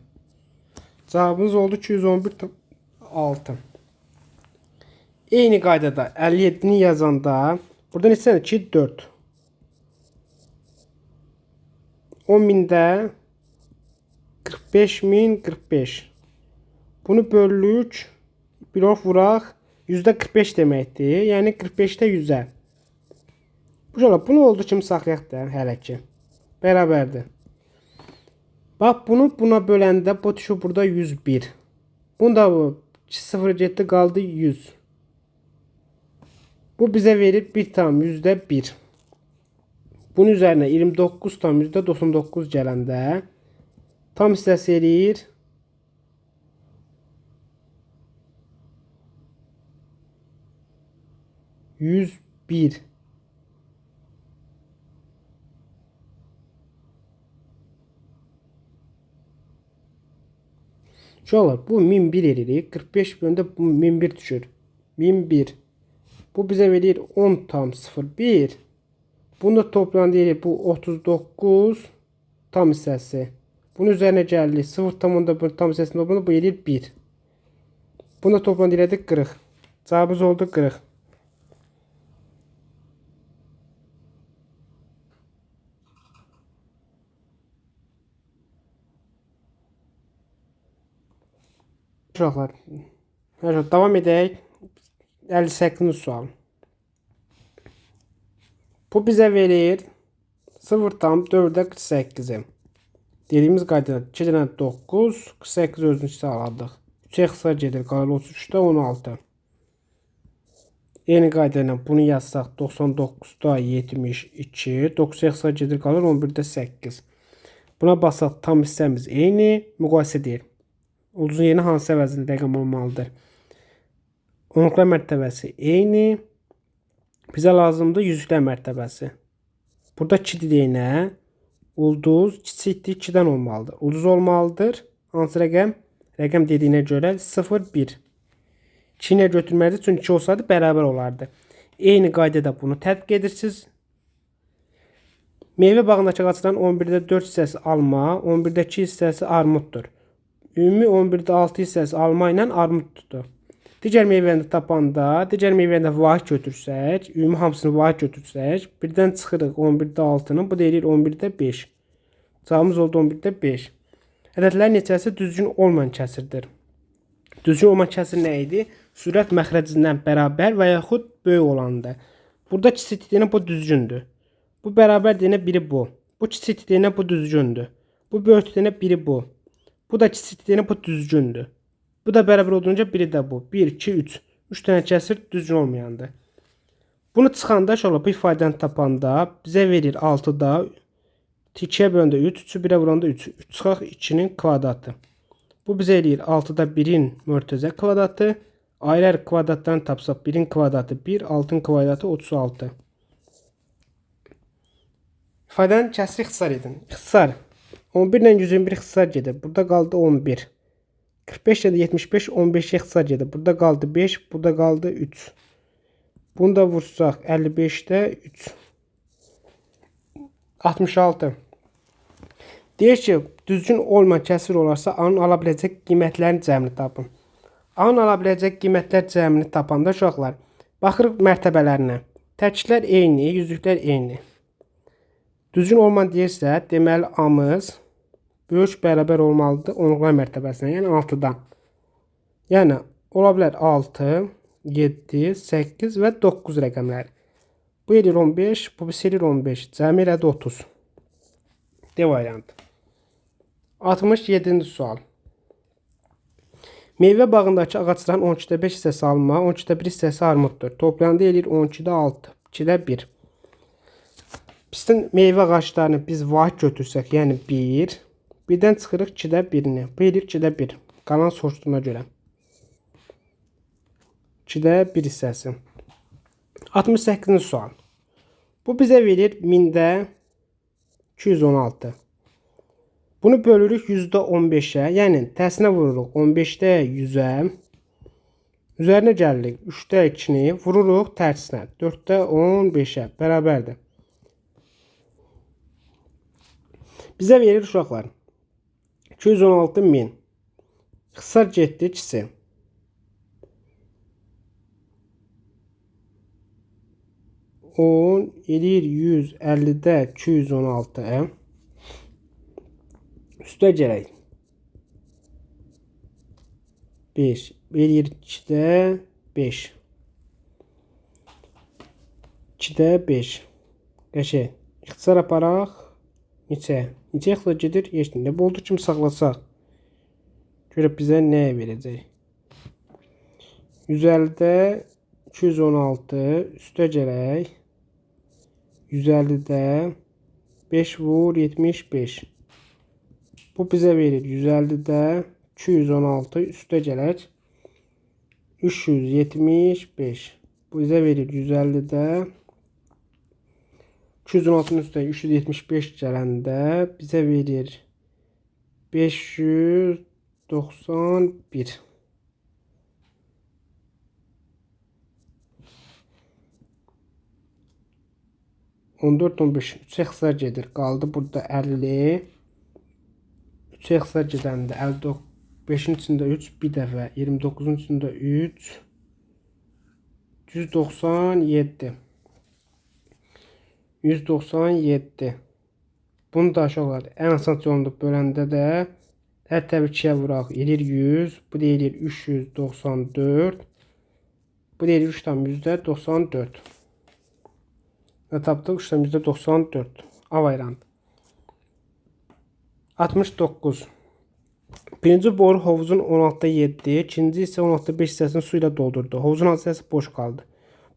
Cavabımız oldu 211,6. Eyni qaydada 57-ni yazanda burada neçə 2, 4. 10.000-də 45.045. Bunu böldük. Bir of vuraq. %45 deməkdir. Yəni 45-də 100-ə. Bu bunu olduğu kimi saxlayaq da hələ ki. Bərabərdir. Bax, bunu buna böləndə bu düşür burada 101. Bunu da 0 getdi qaldı 100. Bu bizə verir 1,1. Bunun üzərinə 29,99 gələndə tam hissəsi eləyir 101. Uşaqlar, bu 1001 eləyirik. 45 böləndə bu 1001 düşür. 1001. Bu bizə verir 10,01. Bunu da toplayanda eləyir bu 39 tam hissəsi. Bunun üzərinə gəlirik 0,1 tam hissəsini toplayanda bu eləyir 1. Bunu da toplayanda elədik 40. Cavabımız oldu 40. Uşaqlar, davam edək. 58-ci sual. Bu bizə verir 0,448-i. Dediyimiz qaydada 2 dənə 9, 48 özünü hissə aladıq. 3-ə ixtisar gedir, qalır 33-də 16. Eyni qayda ilə bunu yazsaq 99-da 72, 9-a ixtisar gedir, qalır 11-də 8. Buna basaq tam hissəmiz eyni, müqayisə deyil. Ulduzun yerinə hansı əvəzində rəqəm olmalıdır? Onluqlar mərtəbəsi eyni. Bizə lazımdır yüzlüklər mərtəbəsi. Burada 2 deyinə ulduz kiçikdir 2-dən olmalıdır. Ulduz olmalıdır. Hansı rəqəm? Rəqəm dediyinə görə 0, 1. 2 ilə götürməlidir. Çünki 2 olsaydı bərabər olardı. Eyni qaydada bunu tətbiq edirsiniz. Meyvə bağındakı ağacların 11-də 4 hissəsi alma, 11-də 2 hissəsi armuddur. Ümumi 11-də 6 hissəsi alma ilə armuddur. Digər meyvəni tapanda, digər meyvəni də vahid götürsək, ümumi hamısını vahid götürsək, birdən çıxırıq 11-də 6-nın, bu da eləyir 11-də 5. Cavabımız oldu 11-də 5. Ədədlərin neçəsi düzgün olmayan kəsirdir? Düzgün olmayan kəsir nə idi? Sürət məxrəcindən bərabər və yaxud böyük olandır. Burada kiçik deyənə bu düzgündür. Bu bərabər deyənə biri bu. Bu kiçik deyənə bu düzgündür. Bu böyük deyənə biri bu. Bu da kiçik deyənə bu düzgündür. Bu da bərabər olduğunca biri də bu. 1, 2, 3. 3 dənə kəsir düzgün olmayandır. Bunu çıxanda inşallah bu ifadəni tapanda bizə verir 6-da 2-yə böləndə 3, 3-ü 1-ə vuranda 3. 3 çıxaq 2-nin kvadratı. Bu bizə eləyir 6-da 1-in mörtəzə kvadratı. Ayrı-ayrı kvadratlarını tapsaq 1-in kvadratı 1, 6-ın kvadratı 36. İfadəni kəsir ixtisar edin. İxtisar. 11 ilə 121 ixtisar gedir. Burada qaldı 11. 45 ilə də 75, 15-ə ixtisar gedir. Burada qaldı 5, burada qaldı 3. Bunu da vursaq 55-də 3. 66. Deyir ki, düzgün olmayan kəsir olarsa, A-nın ala biləcək qiymətlərin cəmini tapın. A-nın ala biləcək qiymətlər cəmini tapanda uşaqlar, baxırıq mərtəbələrinə. Təklər eyni, yüzlüklər eyni. Düzgün olmayan deyirsə, deməli A-mız böyük bərabər olmalıdır onluqlar mərtəbəsinə, yəni 6-dan. Yəni, ola bilər 6, 7, 8 və 9 rəqəmləri. Bu eləyir 15, bu eləyir 15. Cəmi elədi 30. D variantı. 67-ci sual. Meyvə bağındakı ağacların 12-də 5 hissəsi alma, 12-də 1 hissəsi armuddur. Toplayanda eləyir 12-də 6, 2-də 1. Pistin meyvə ağaclarını biz vahid götürsək, yəni 1, birdən çıxırıq 2-də 1-ini. Bu eləyir 2-də 1. Qalan soruşduğuna görə. 2-də 1 hissəsi. 68-ci sual. Bu bizə verir 1000-də 216. Bunu bölürük %15-ə, yəni tərsinə vururuq 15-də 100-ə. Üzərinə gəlirik 3-də 2-ni vururuq tərsinə 4-də 15-ə bərabərdir. Bizə verir uşaqlar 216 min. İxtisar getdi ikisi. 10 eləyir 150-də 216. Üstə gələk. 5 eləyir 2-də 5. 2-də 5. Qəşəng. İxtisar aparaq. Neçə? Neçə ixtisar gedir? Heç nə. Bu olduğu kimi saxlasaq. Görək bizə nə verəcək. 150-də 216 üstə gələk. 150-də 5 vur 75. Bu bizə verir 150-də 216 üstə gələk. 375. Bu bizə verir 150-də 216-nın üstə 375 gələndə bizə verir 591. 14, 15. 3 ixtisar gedir. Qaldı burada 50. 3 ixtisar gedəndə 55-in içində 3 bir dəfə, 29-un içində 3, 197. 197. Bunu da uşaqlar ən asan yolunu böləndə də hər tərəfi 2-yə vuraq. Eləyir 100, bu da eləyir 394. Bu da eləyir 3,94. Nə tapdıq? 3,94. A variantı. 69. Birinci boru hovuzun 16,7, ikinci isə 16,5 hissəsini su ilə doldurdu. Hovuzun hansı hissəsi boş qaldı?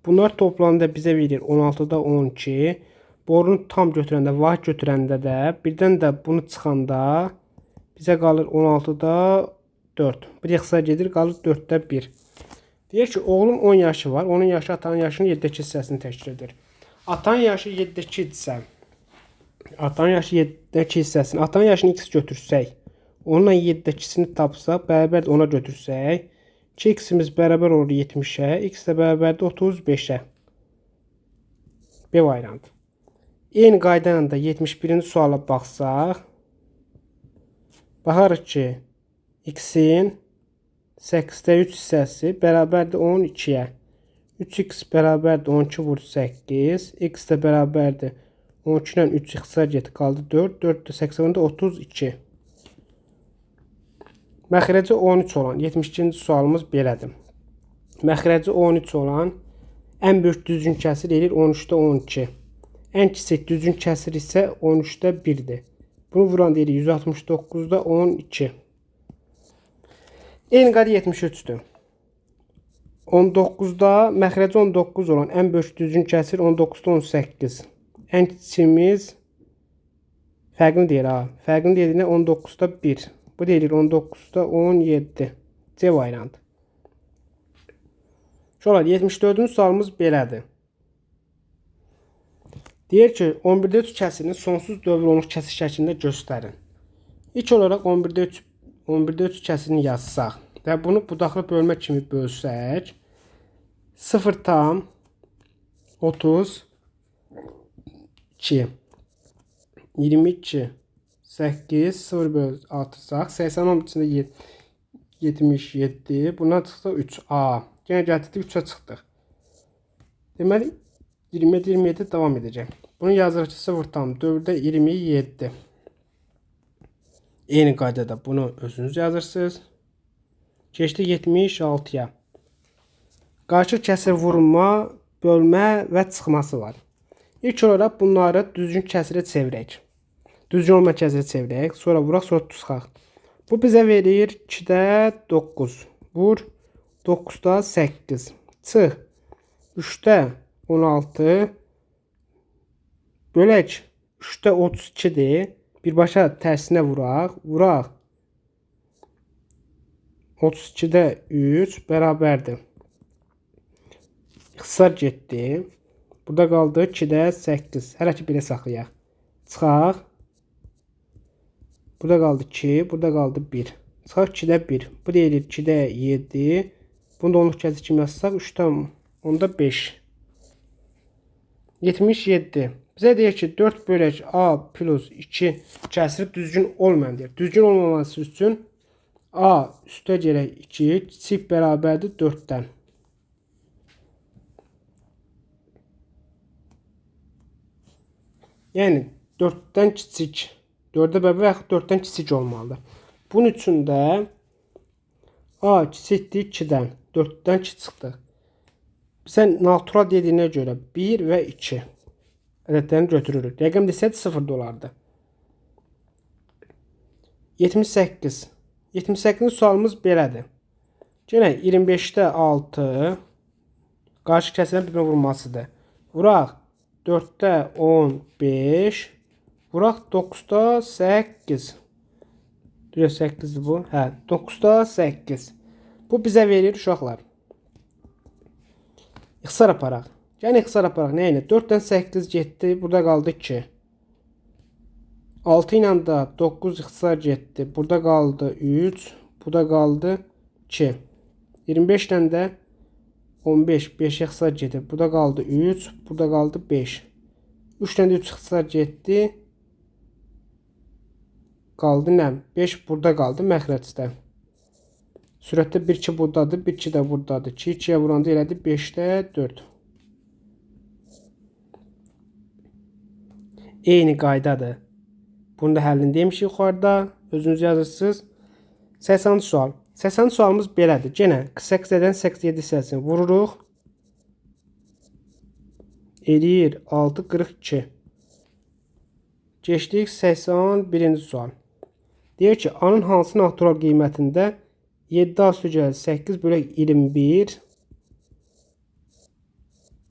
Bunlar toplamda bizə verir 16-da 12. Borunu tam götürəndə, vahid götürəndə də, birdən də bunu çıxanda bizə qalır 16-da 4. Bir ixtisar gedir, qalır 4-də 1. Deyir ki, oğlun 10 yaşı var. Onun yaşı atanın yaşının 7-2 hissəsini təşkil edir. Atanın yaşı 7-2 idisə, atanın yaşı 7-2 hissəsini, atanın yaşını x götürsək, onunla 7-2-sini tapsaq, bərabər ona götürsək, 2x-imiz bərabər olur 70-ə, x də bərabərdir 35-ə. B variantı. Eyni qayda ilə də 71-ci suala baxsaq, baxarıq ki, x-in 8-də 3 hissəsi bərabərdir 12-yə. 3x bərabərdir 12 vur 8, x də bərabərdir 12 ilə 3 ixtisar getdi, qaldı 4, 4 də 80-də 32. Məxrəci 13 olan 72-ci sualımız belədir. Məxrəci 13 olan ən böyük düzgün kəsir eləyir 13-də 12. Ən kiçik düzgün kəsir isə 13-də 1-dir. Bunu vuran deyirik 169-da 12. Eyni qayda 73-dür. 19-da məxrəci 19 olan ən böyük düzgün kəsir 19-da 18. Ən kiçiyimiz fərqini deyir ha. Fərqini deyir 19-da 1. Bu deyilir 19-da 17. C variantı. Şolar 74-cü sualımız belədir. Deyir ki, 11-də 3 kəsirini sonsuz dövr olmuş kəsir şəklində göstərin. İlk olaraq 11-də 3 kəsirini yazsaq və bunu budaqlı bölmə kimi bölsək, 0,32 22 8 0 böl artırsaq 80 içində 77, bundan çıxsa 3. A. Yenə gətirdik 3-ə çıxdıq. Deməli 27 27 davam edəcək. Bunu yazırıq ki 0,4-də 27. Eyni qaydada bunu özünüz yazırsınız. Keçdik 76-ya. Qarışıq kəsir vurma, bölmə və çıxması var. İlk olaraq bunları düzgün kəsirə çevirək. Düzgün olma kəsirə çevirək. Sonra vuraq, sonra çıxaq. Bu bizə verir 2-də 9. Vur 9-da 8. Çıx 3-də 16. Bölək 3-də 32-dir. Birbaşa tərsinə vuraq. Vuraq. 32-də 3 bərabərdir. İxtisar getdi. Burada qaldı 2-də 8. Hələ ki belə saxlayaq. Çıxaq. Burada qaldı 2, burada qaldı 1. Çıxaq 2-də 1. Bu deyilir 2-də 7. Bunu da onluq kəsir kimi yazsaq 3,5. 77. Bizə deyir ki 4 bölək A plus 2 kəsiri düzgün olmayan deyir. Düzgün olmaması üçün A üstə gələk 2 kiçik bərabərdir 4-dən. Yəni 4-dən kiçik, 4-ə bərabər və yaxud 4-dən kiçik olmalıdır. Bunun üçün də A kiçikdir 2-dən, 4-dən 2 çıxdı. Bizə natural dediyinə görə 1 və 2 ədədlərini götürürük. Rəqəm desəydi 0 da olardı. 78. 78-ci sualımız belədir. Yenə 25-də 6 qarşı kəsilən bir-birinə vurmasıdır. Vuraq 4-də 15, vuraq 9-da 8. Düz 8-dir bu. Hə, 9-da 8. Bu bizə verir uşaqlar. İxtisar aparaq. Yəni ixtisar aparaq. Nə ilə? 4-dən 8 getdi. Burada qaldı 2. 6 ilə də 9 ixtisar getdi. Burada qaldı 3. Burada qaldı 2. 25 ilə də 15. 5 ixtisar gedir. Burada qaldı 3. Burada qaldı 5. 3 ilə də 3 ixtisar getdi. Qaldı nə? 5 burada qaldı məxrəcdə. Sürətdə 1 2 buradadır, 1 2 də buradadır. 2 2-yə vuranda elədi 5-də 4. Eyni qaydadır. Bunu da həllini demişik yuxarıda. Özünüz yazırsınız. 80-ci sual. 80-ci sualımız belədir. Yenə 48-dən 87 hissəsini vururuq. Eləyir 6,42. Keçdik 81-ci sual. Deyir ki, A-nın hansı natural qiymətində 7A üstə 8 bölək 21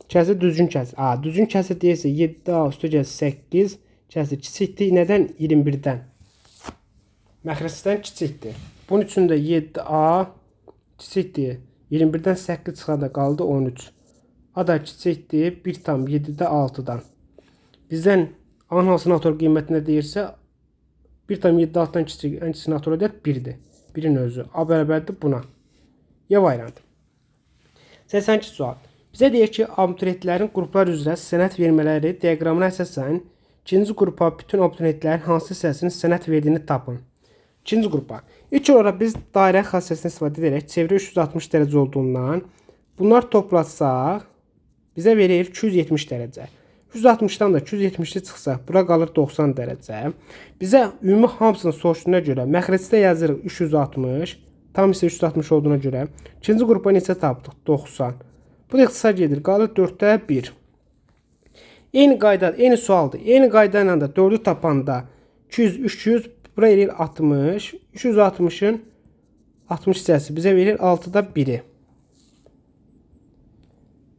kəsir düzgün kəsir. A, düzgün kəsir deyirsə 7A üstə 8 kəsir kiçikdir. Nədən? 21-dən. Məxrəcdən kiçikdir. Bunun üçün də 7A kiçikdir. 21-dən 8 çıxanda qaldı 13. A da kiçikdir 1,7-də 6-dan. Bizdən A-nın hansı natural qiymətində deyirsə 1,7-də 6-dan kiçik, ən kiçik natural ədəd 1-dir. 1-in özü. A bərabərdir buna. Y variantı. 82 sual. Bizə deyir ki, abituriyentlərin qruplar üzrə sənəd vermələri diaqramına əsasən ikinci qrupa bütün abituriyentlərin hansı hissəsinin sənəd verdiyini tapın. İkinci qrupa. İlk olaraq biz dairə xassəsini istifadə edərək çevrə 360 dərəcə olduğundan bunlar toplasaq bizə verir 270 dərəcə. 360-dan da 270-i çıxsaq, bura qalır 90 dərəcə. Bizə ümumi hamısını soruşduğuna görə məxrəcdə yazırıq 360, tam isə 360 olduğuna görə. İkinci qrupa neçə tapdıq? 90. Bu da ixtisar gedir, qalır 4-də 1. Eyni qayda, eyni sualdır. Eyni qayda ilə də 4-ü tapanda 200, 300, bura eləyir 60. 360-ın 60 hissəsi bizə verir 6-da 1-i.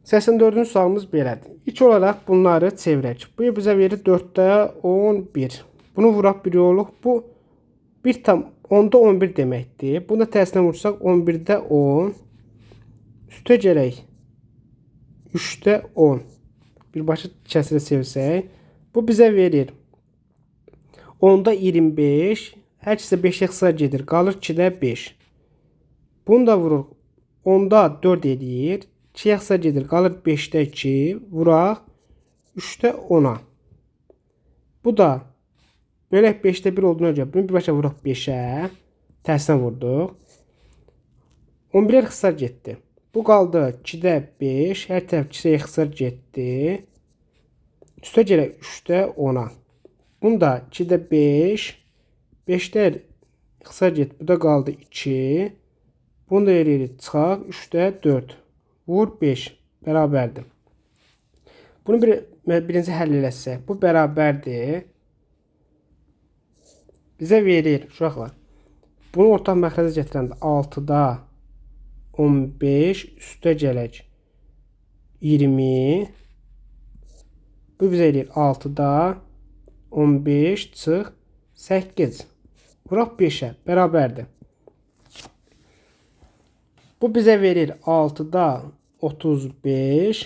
84-cü sualımız belədir. İlk olaraq bunları çevirək. Bu bizə verir 4-də 11. Bunu vuraq 1 yoluq. Bu 1,11 11 deməkdir. Bunu da tərsinə vursaq 11-də 10. Üstə gələk 3-də 10. Birbaşa kəsirə çevirsək. Bu bizə verir 10-da 25. Hər ikisi 5-ə ixtisar gedir. Qalır 2-də 5. Bunu da vururuq. 10-da 4 eləyir. 2-yə ixtisar gedir. Qalır 5-də 2. Vuraq 3-də 10-a. Bu da bölək 5-də 1 olduğuna görə bunu birbaşa vuruq 5-ə. Tərsinə vurduq. 11-ə ixtisar getdi. Bu qaldı 2-də 5. Hər tərəf 2-yə ixtisar getdi. Üstə gələk 3-də 10-a. Bunu da 2-də 5. 5-də ixtisar getdi. Bu da qaldı 2. Bunu da eləyirik. Çıxaq 3-də 4. Vur 5 bərabərdir. Bunu birinci həll eləsək, bu bərabərdir. Bizə verir uşaqlar. Bunu ortaq məxrəcə gətirəndə 6-da 15 üstə gələk 20. Bu bizə eləyir 6-da 15 çıx 8. Vuraq 5-ə bərabərdir. Bu bizə verir 6-da 35.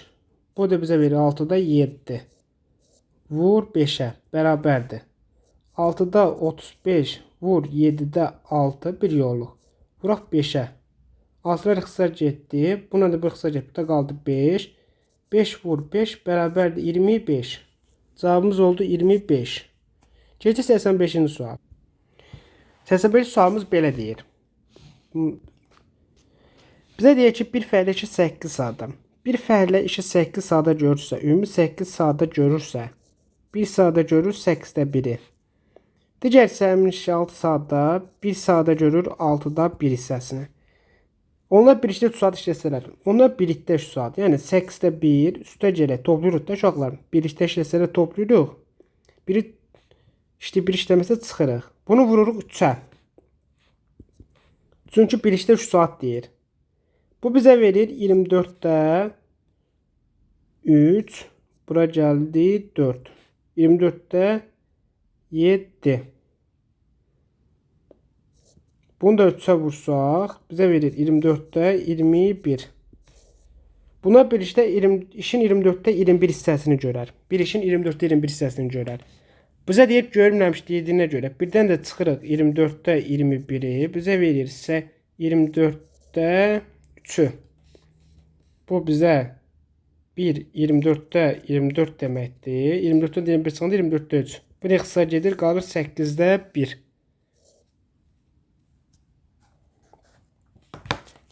Bu da bizə verir 6-da 7. Vur 5-ə bərabərdir. 6-da 35 vur 7-də 6 bir yolluq. Vuraq 5-ə. 6-lar ixtisar getdi. Buna da bir ixtisar getdi. Bu da qaldı 5. 5 vur 5 bərabərdir 25. Cavabımız oldu 25. Keçdik 85-ci sual. 85 sualımız belə deyir. Bizə deyir ki, bir fəhlə işi 8 saatda. Bir fəhlə işi 8 saatda görürsə, ümumi 8 saatda görürsə, 1 saatda görür 8-də 1-i. Digər həmin işi 6 saatda, 1 saatda görür 6-da 1 hissəsini. Onlar birlikdə 3 saat işləsələr, onlar birlikdə 3 saat, yəni 8-də 1, üstə gələk, toplayırıq da uşaqlar. Birlikdə işləsələr toplayırıq. Biri işləyib, biri işləməsə çıxırıq. Bunu vururuq 3-ə. Çünki birlikdə 3 saat deyir. Bu bizə verir 24-də 3, bura gəldi 4. 24-də 7. Bunu da 3-ə vursaq, bizə verir 24-də 21. Buna birlikdə işin 24-də 21 hissəsini görər. Bir işin 24-də 21 hissəsini görər. Bizə deyib görmürəmiş dediyinə görə birdən də çıxırıq 24-də 21-i. Bizə verirsə 24-də 3-ü. Bu bizə 1 24-də 24 deməkdir. 24-dən 21 çıxanda 24-də 3. Bu nə ixtisar gedir? Qalır 8-də 1.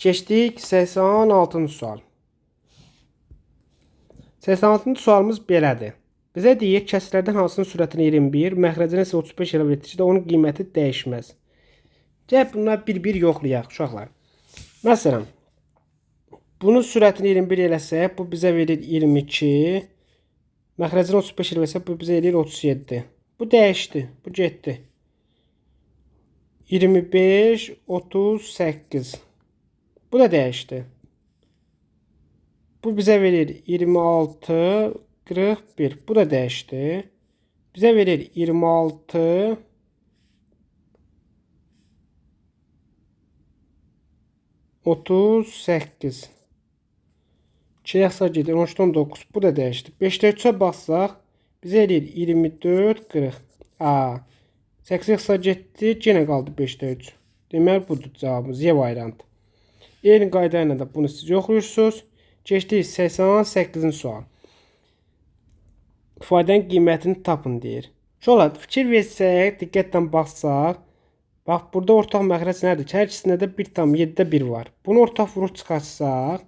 Keçdik 86-cı sual. 86-cı sualımız belədir. Bizə deyir, kəsirlərdən hansının sürətini 21, məxrəcini isə 35 əlavə etdikdə onun qiyməti dəyişməz. Gəl bunlar bir-bir yoxlayaq, uşaqlar. Məsələn, bunun sürətini 21 eləsək, bu bizə verir 22. Məxrəcini 35 eləsək, bu bizə eləyir 37. Bu dəyişdi, bu getdi. 25, 38. Bu da dəyişdi. Bu bizə verir 26, 41. Bu da dəyişdi. Bizə verir 26, 38. 2 ixtisar gedir. 13-dən 9. Bu da dəyişdi. 5-də 3-ə baxsaq, bizə eləyir 24, 40. 8 ixtisar getdi. Yenə qaldı 5-də 3. Deməli, budur cavabımız. Y variantı. Eyni qayda ilə də bunu siz yoxlayırsınız. Keçdik 88-ci sual. İfadənin qiymətini tapın deyir. Uşaqlar, fikir versək, diqqətlə baxsaq, bax, burada ortaq məxrəc nədir? Hər ikisində də 1,7-də 1 var. Bunu ortaq vurub çıxartsaq,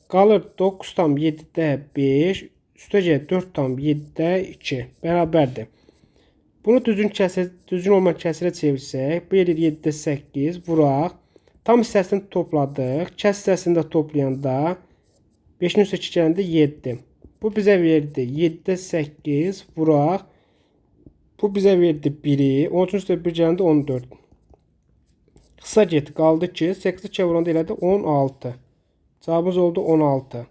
qalır 9,7-də 5, üstə gəlir 4,7-də 2 bərabərdir. Bunu düzgün olmayan kəsirə çevirsək, bu eləyir 7-də 8, vuraq. Tam hissəsini topladıq. Kəs hissəsini də toplayanda 5-in üstə 2 gələndə 7. Bu bizə verdi 7-də 8, vuraq. Bu bizə verdi 1-i. 13-ün üstə 1 gələndə 14. Qısa getdi. Qaldı ki, 8-i 2-yə vuranda elədi 16. Cavabımız oldu 16.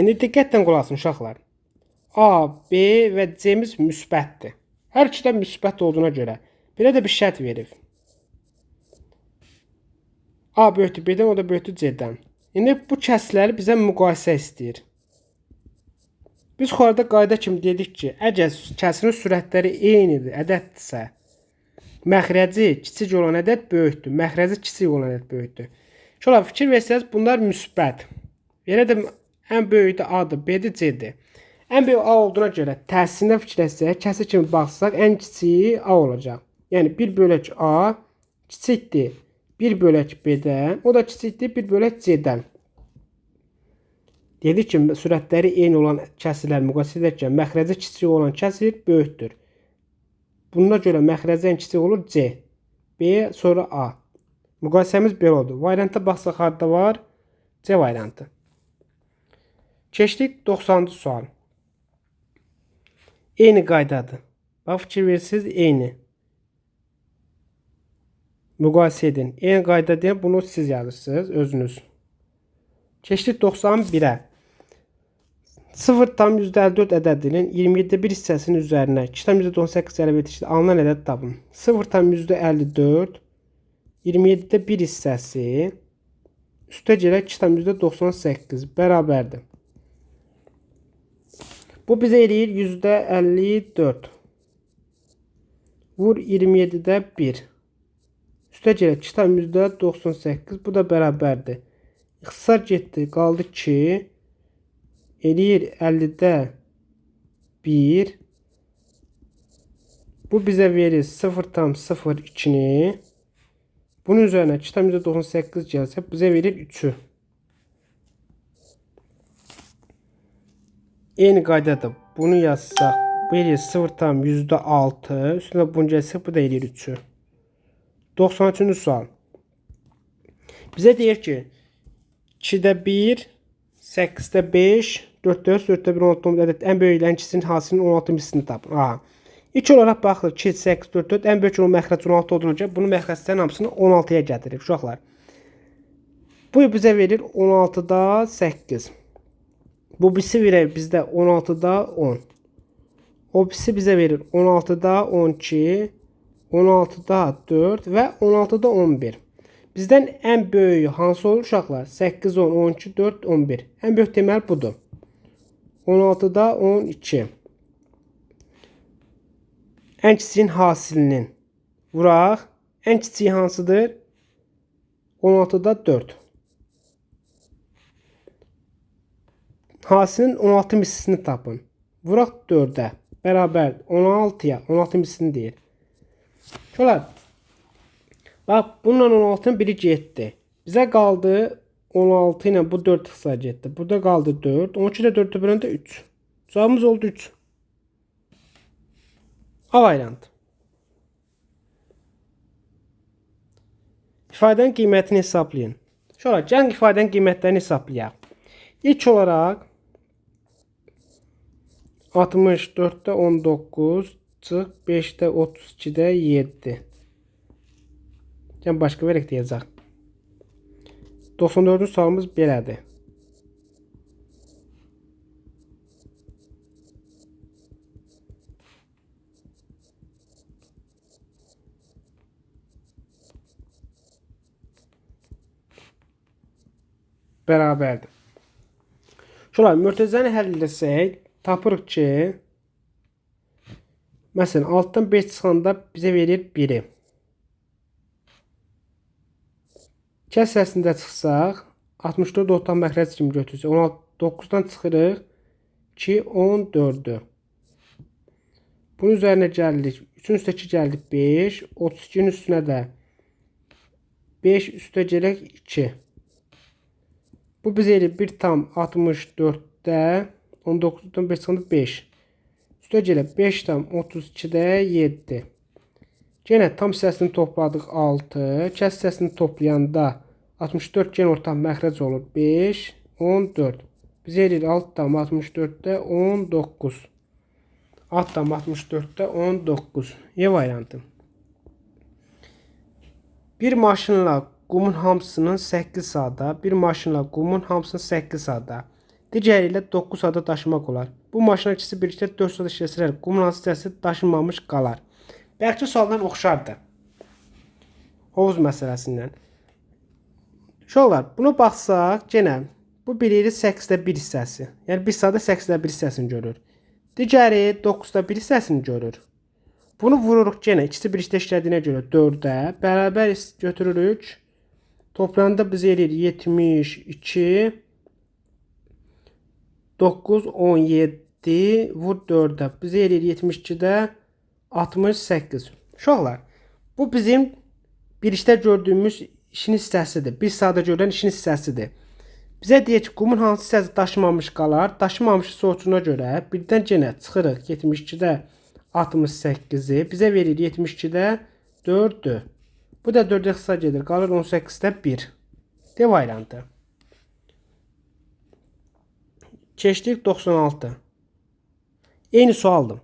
İndi diqqətlə qulaq asın uşaqlar. A, B və C-miz müsbətdir. Hər ikisi də müsbət olduğuna görə belə də bir şərt verib. A böyükdür B-dən, o da böyükdür C-dən. İndi bu kəsləri bizə müqayisə istəyir. Biz yuxarıda qayda kimi dedik ki, əgər kəsirin sürətləri eynidir, ədəddirsə, məxrəci kiçik olan ədəd böyükdür, məxrəci kiçik olan ədəd böyükdür. Şöyle fikir versəniz, bunlar müsbət. Belə də ən böyüyü də A-dır, B-dir, C-dir. Ən böyük A olduğuna görə tərsinə fikirləşsək, kəsir kimi baxsaq, ən kiçiyi A olacaq. Yəni 1 bölək A kiçikdir 1 bölək B-dən, o da kiçikdir 1 bölək C-dən. Dedik ki, sürətləri eyni olan kəsirlər müqayisə edərkən məxrəci kiçik olan kəsir böyükdür. Buna görə məxrəci ən kiçik olur C, B, sonra A. Müqayisəmiz belə oldu. Variantda baxsaq harda var? C variantı. Keçdik 90-cı sual. Eyni qaydadır. Bax, fikir verirsiniz, eyni. Müqayisə edin. Eyni qayda deyən bunu siz yazırsınız, özünüz. Keçdik 91-ə. 0,54 ədədinin 27-də 1 hissəsinin üzərinə 2,98 əlavə etdikdə alınan ədəd tapın. 0,54 27-də 1 hissəsi üstə gələk 2,98 bərabərdir. Bu bizə eləyir %54. Vur 27-də 1. Üstə gələk 2,98. Bu da bərabərdir. İxtisar getdi. Qaldı 2. Eləyir 50-də 1. Bu bizə verir 0,02-ni. Bunun üzərinə 2,98 gəlsə bizə verir 3-ü. Eyni qaydada bunu yazsaq, bu eləyir 0,6. Üstünə bunu gəlsək, bu da eləyir 3-ü. 93-cü sual. Bizə deyir ki, 2-də 1, 8-də 5, 4-də 3, 4-də 1, 16 ədəd ən böyük ilə ən kiçisinin hasilinin 16 mislini tapın. Aha. İlk olaraq baxılır 2, 8, 4, 4 ən böyük onun məxrəci 16 olduğuna görə bunun məxrəclərin hamısını 16-ya gətirir uşaqlar. Bu bizə verir 16-da 8. Bu birisi verir bizdə 16-da 10. O birisi bizə verir 16-da 12, 16-da 4 və 16-da 11. Bizdən ən böyüyü hansı olur uşaqlar? 8, 10, 12, 4, 11. Ən böyük deməli budur. 16-da 12. Ən kiçiyin hasilinin vuraq. Ən kiçiyi hansıdır? 16-da 4. Hasilin 16 mislini tapın. Vuraq 4-ə. Bərabər 16-ya. 16 mislini deyir. Uşaqlar, bax, bununla 16-nın biri getdi. Bizə qaldı 16 ilə bu 4 ixtisar getdi. Burada qaldı 4. 12 də 4-ə böləndə 3. Cavabımız oldu 3. A variantı. İfadənin qiymətini hesablayın. Uşaqlar, gəlin ifadənin qiymətlərini hesablayaq. İlk olaraq 64-də 19 çıx 5-də 32-də 7. Gəlin başqa verək deyəcək. 94-cü sualımız belədir. Bərabərdir. Uşaqlar, mötərizəni həll etsək, tapırıq ki, məsələn, 6-dan 5 çıxanda bizə verir 1-i. Kəs hissəsində çıxsaq, 64 ortaq məxrəc kimi götürsək, 9-dan çıxırıq 2, 14-ü. Bunun üzərinə gəldik, 3-ün üstə 2 gəldi 5, 32-nin üstünə də 5 üstə gələk 2. Bu bizə eləyir 1,64-də 19-dan 5 çıxanda 5. Üstə gələ 5,32-də 7. Yenə tam hissəsini topladıq 6. Kəs hissəsini toplayanda 64 yenə ortaq məxrəc olur 5, 14. Bizə eləyir 6,64-də 19. 6,64-də 19. E variantı. Bir maşınla qumun hamısının 8 saatda, bir maşınla qumun hamısını 8 saatda, digəri ilə 9 saatda daşımaq olar. Bu maşına ikisi birlikdə 4 saat işləsələr, qumun hansı hissəsi daşınmamış qalar? Bəlkə sualdan oxşardır. Hovuz məsələsindən. Uşaqlar, buna baxsaq, yenə bu biri 8-də 1 hissəsi. Yəni 1 saatda 8-də 1 hissəsini görür. Digəri 9-da 1 hissəsini görür. Bunu vururuq yenə ikisi birlikdə işlədiyinə görə 4-ə bərabər götürürük. Toplayanda bizə eləyir 72 9 17 vur 4-ə. Bizə eləyir 72-də 68. Uşaqlar, bu bizim birlikdə gördüyümüz işin hissəsidir. Bir saatda görülən işin hissəsidir. Bizə deyir ki, qumun hansı hissəsi daşımamış qalar? Daşımamış sorçuna görə birdən yenə çıxırıq 72-də 68-i. Bizə verir 72-də 4-ü. Bu da 4-ə ixtisar gedir. Qalır 18-də 1. D variantı. Keçdik 96. Eyni sualdır.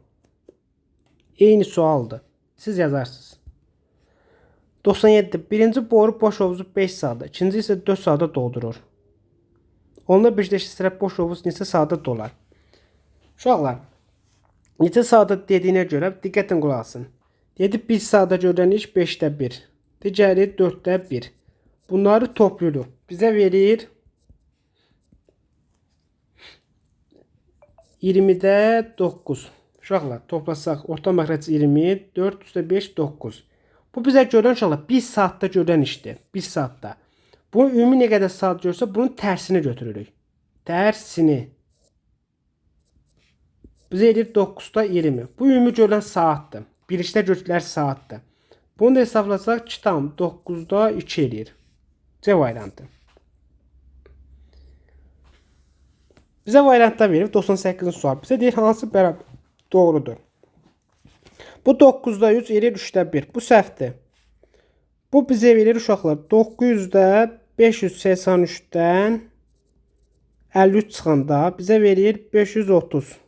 Eyni sualdır. Siz yazarsınız. 97. Birinci boru boş hovuzu 5 saatda, ikinci isə 4 saatda doldurur. Onda birləşdirərək boş hovuz neçə saatda dolar? Uşaqlar, neçə saatda dediyinə görə diqqətlə qulaq asın. Dedi 1 saatda görülən iş 5-də 1. Digəri 4-də 1. Bunları toplayırıq. Bizə verir 20-də 9. Uşaqlar, toplasaq orta məxrəc 20, 4 üstə 5, 9. Bu bizə görülən uşaqlar 1 saatda görülən işdir. 1 saatda. Bu ümumi nə qədər saat görsə bunun tərsini götürürük. Tərsini. Bizə edir 9-da 20. Bu ümumi görülən saatdır. Birlikdə götürülər saatdır. Bunu da hesablasaq 2,9-da 2 eləyir. C variantı. Bizə variantda verib 98-ci sual. Bizə deyir hansı bərabər doğrudur. Bu 9-da 3 eləyir 3-də 1. Bu səhvdir. Bu bizə verir uşaqlar 900-də 583-dən 53 çıxanda bizə verir 530.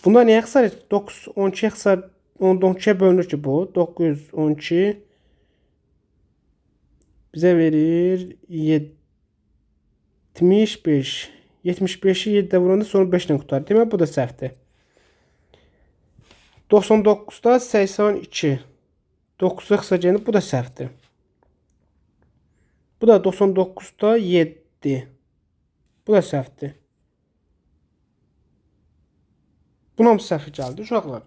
Bunda nəyə ixtisar etdik? 9, 12 ixtisar, 12-yə bölünür ki bu. 912 bizə verir 75. 75-i 7-də vuranda sonra 5 ilə qurtarır. Demək bu da səhvdir. 99-da 82. 9-a ixtisar gedir. Bu da səhvdir. Bu da 99-da 7. Bu da səhvdir. Buna mı səhv gəldi uşaqlar?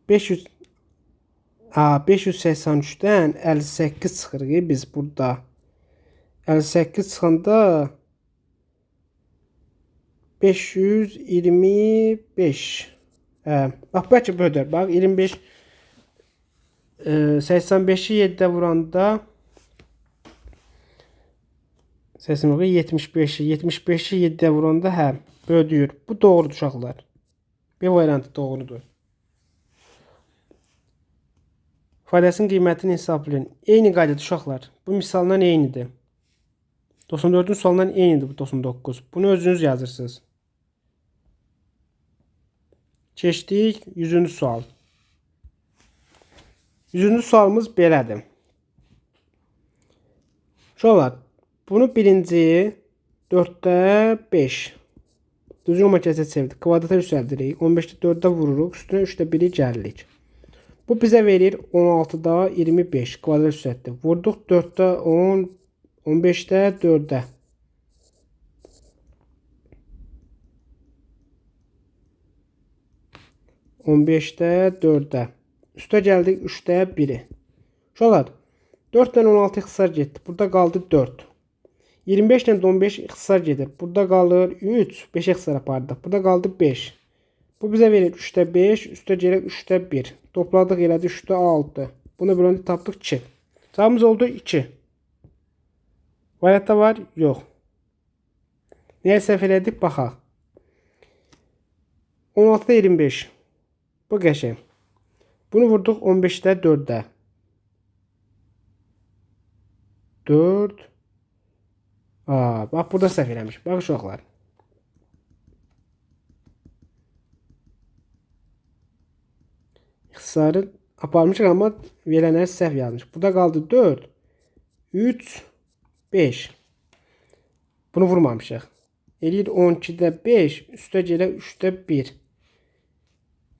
583-dən 58 çıxırıq biz burada. 58 çıxanda 525. Bax, bəlkə böyüdür. Bax, 25, 85-i 7-də vuranda 75-i 75-i 7-də vuranda hə, böyüdür. Bu doğrudur uşaqlar. B variantı doğrudur. İfadəsinin qiymətini hesablayın. Eyni qaydadır uşaqlar. Bu misaldan eynidir. 94-cü sualdan eynidir bu 99. Bunu özünüz yazırsınız. Keçdik 100-cü sual. 100-cü sualımız belədir. Uşaqlar, bunu birinci 4-də 5. Düzgün olma kəsə çevirdik. Kvadrata yüksəldirik. 15-də 4-də vururuq. Üstünə 3-də 1-i gəlirik. Bu bizə verir 16-da 25. Kvadrat yüksəltdi. Vurduq 4-də 10, 15-də 4-də. 15-də 4-də. Üstə gəldik 3-də 1-i. Uşaqlar, 4-dən 16 ixtisar getdi. Burada qaldı 4. 25-dən 15 ixtisar gedir. Burada qalır 3. 5 ixtisar apardıq. Burada qaldı 5. Bu bizə verir 3-də 5. Üstə gələk 3-də 1. Topladıq elədi 3-də 6. Bunu böləndə tapdıq 2. Cavabımız oldu 2. Variantda var? Yox. Nəyə səhv elədik? Baxaq. 16-da 25. Bu qəşəng. Bunu vurduq 15-də 4-də. 4. Bax, burada səhv eləmiş. Bax, uşaqlar. İxtisarı aparmışıq, amma verənləri səhv yazmış. Burada qaldı 4, 3, 5. Bunu vurmamışıq. Eləyir 12-də 5, üstə gələk 3-də 1.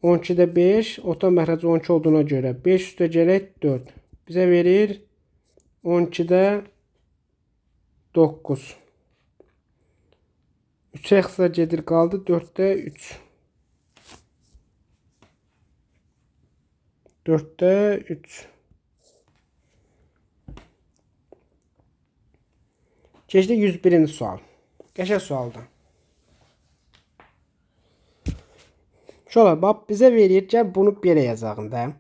12-də 5, orta məxrəci 12 olduğuna görə 5 üstə gələk 4. Bizə verir 12-də 9. 3-ə ixtisar gedir, qaldı 4-də 3. 4-də 3. Keçdik 101-ci sual. Qəşəng sualdır. Uşaqlar, bax, bizə verir, gəl bunu belə yazaq da.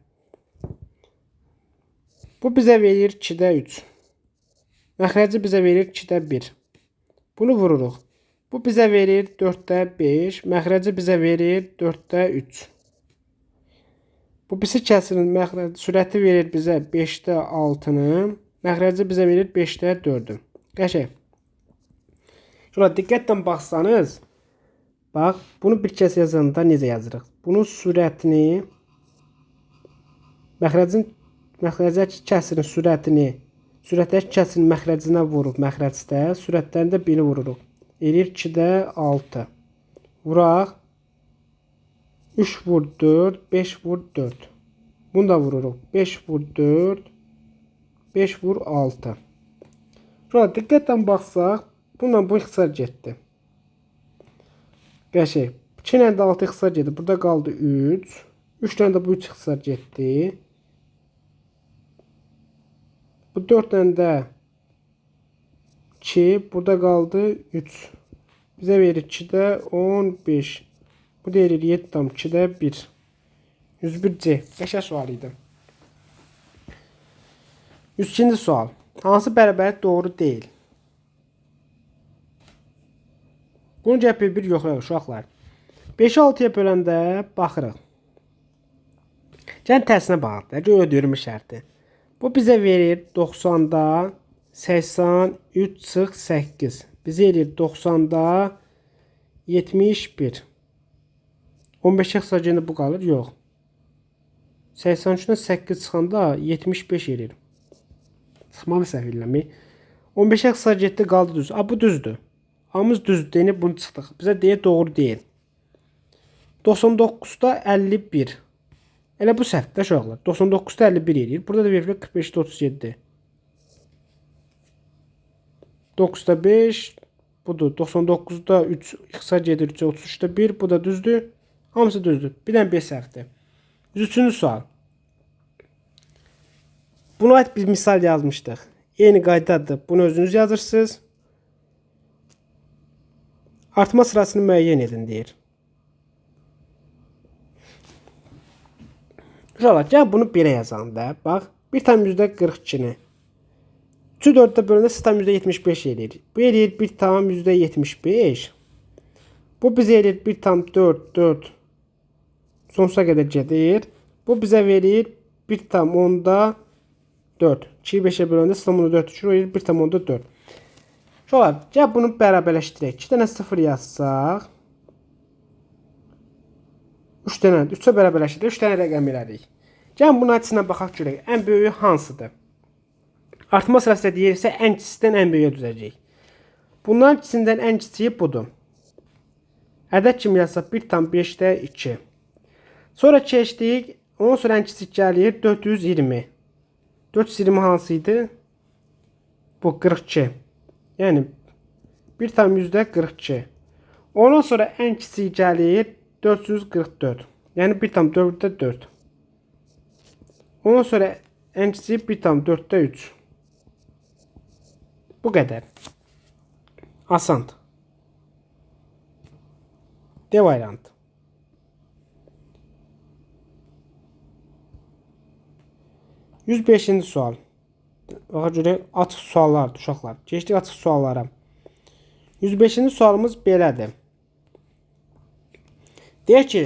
Bu bizə verir 2-də 3. Məxrəci bizə verir 2-də 1. Bunu vururuq. Bu bizə verir 4-də 5. Məxrəci bizə verir 4-də 3. Bu birisi kəsirin sürəti verir bizə 5-də 6-nı. Məxrəci bizə verir 5-də 4-ü. Qəşəng. Şuna diqqətlə baxsanız, bax, bunu bir kəs yazanda necə yazırıq? Bunun sürətini, məxrəcin Məxrəcdəki kəsirin sürətini, sürətdəki kəsirin məxrəcinə vurub məxrəcdə, sürətlərini də 1-i vururuq. Eləyir 2-də 6. Vuraq. 3 vur 4, 5 vur 4. Bunu da vururuq. 5 vur 4, 5 vur 6. Şöyle diqqətlə baxsaq, bununla bu ixtisar getdi. Qəşəng. 2 ilə də 6 ixtisar getdi. Burada qaldı 3. 3 ilə də bu 3 ixtisar getdi. Bu 4 ilə də 2. Burada qaldı 3. Bizə verir 2-də 15. Bu da verir 7,2-də 1. 101C. Qəşəng sual idi. 102-ci sual. Hansı bərabərlik doğru deyil? Bunu gəlib bir-bir yoxlayaq uşaqlar. 5-i 6-ya böləndə baxırıq. Gəlin tərsinə baxaq da, ödəyirmi şərti. Bu bizə verir 90-da 83 çıx 8. Bizə eləyir 90-da 71. 15-ə ixtisar bu qalır? Yox. 83-dən 8 çıxanda 75 eləyir. Çıxmalı səhv eləmək. 15-ə ixtisar getdi, qaldı düz. A, bu düzdür. Amız düzdür, deyib bunu çıxdıq. Bizə deyir doğru deyil. 99-da 51. Elə bu səhvdir uşaqlar. 99-da 51 eləyir. Burada da verilir 45-də 37. 9-da 5 budur. 99-da 3 ixtisar gedir 3-ə 33-də 1. Bu da düzdür. Hamısı düzdür. Bir dənə B səhvdir. 103-cü sual. Buna aid bir misal yazmışdıq. Eyni qaydadır. Bunu özünüz yazırsınız. Artma sırasını müəyyən edin deyir. Uşaqlar, gəl bunu belə yazalım da. Bax, 1,42-ni 3-ü 4-də böləndə 0,75 eləyir. Bu eləyir 1,75. Bu bizə eləyir 1,4, 4 sonsuza qədər gedir. Bu bizə verir 1,4. 2-yi 5-ə böləndə 0,4 düşür. O eləyir 1,4. Uşaqlar, gəl bunu bərabərləşdirək. 2 dənə 0 yazsaq, 3 dənə, 3-ə bərabərləşdirək, 3 dənə rəqəm elədik. Gəlin bunun açısına baxaq görək. Ən böyüyü hansıdır? Artma sırasında deyirsə, ən kiçikdən ən böyüyə düzəcəyik. Bunların ikisindən ən kiçiyi budur. Ədəd kimi yazsaq 1,5-də 2. Sonra keçdik. Ondan sonra ən kiçik gəlir 420. 420 hansı idi? Bu 42. Yəni 1,42. Ondan sonra ən kiçik gəlir 444. Yəni 1,4-də 4. Ondan sonra ən kiçiyi 1,4-də 3. Bu qədər. Asant. D variantı. 105-ci sual. Baxa görək açıq suallardır uşaqlar. Keçdik açıq suallara. 105-ci sualımız belədir. Deyək ki,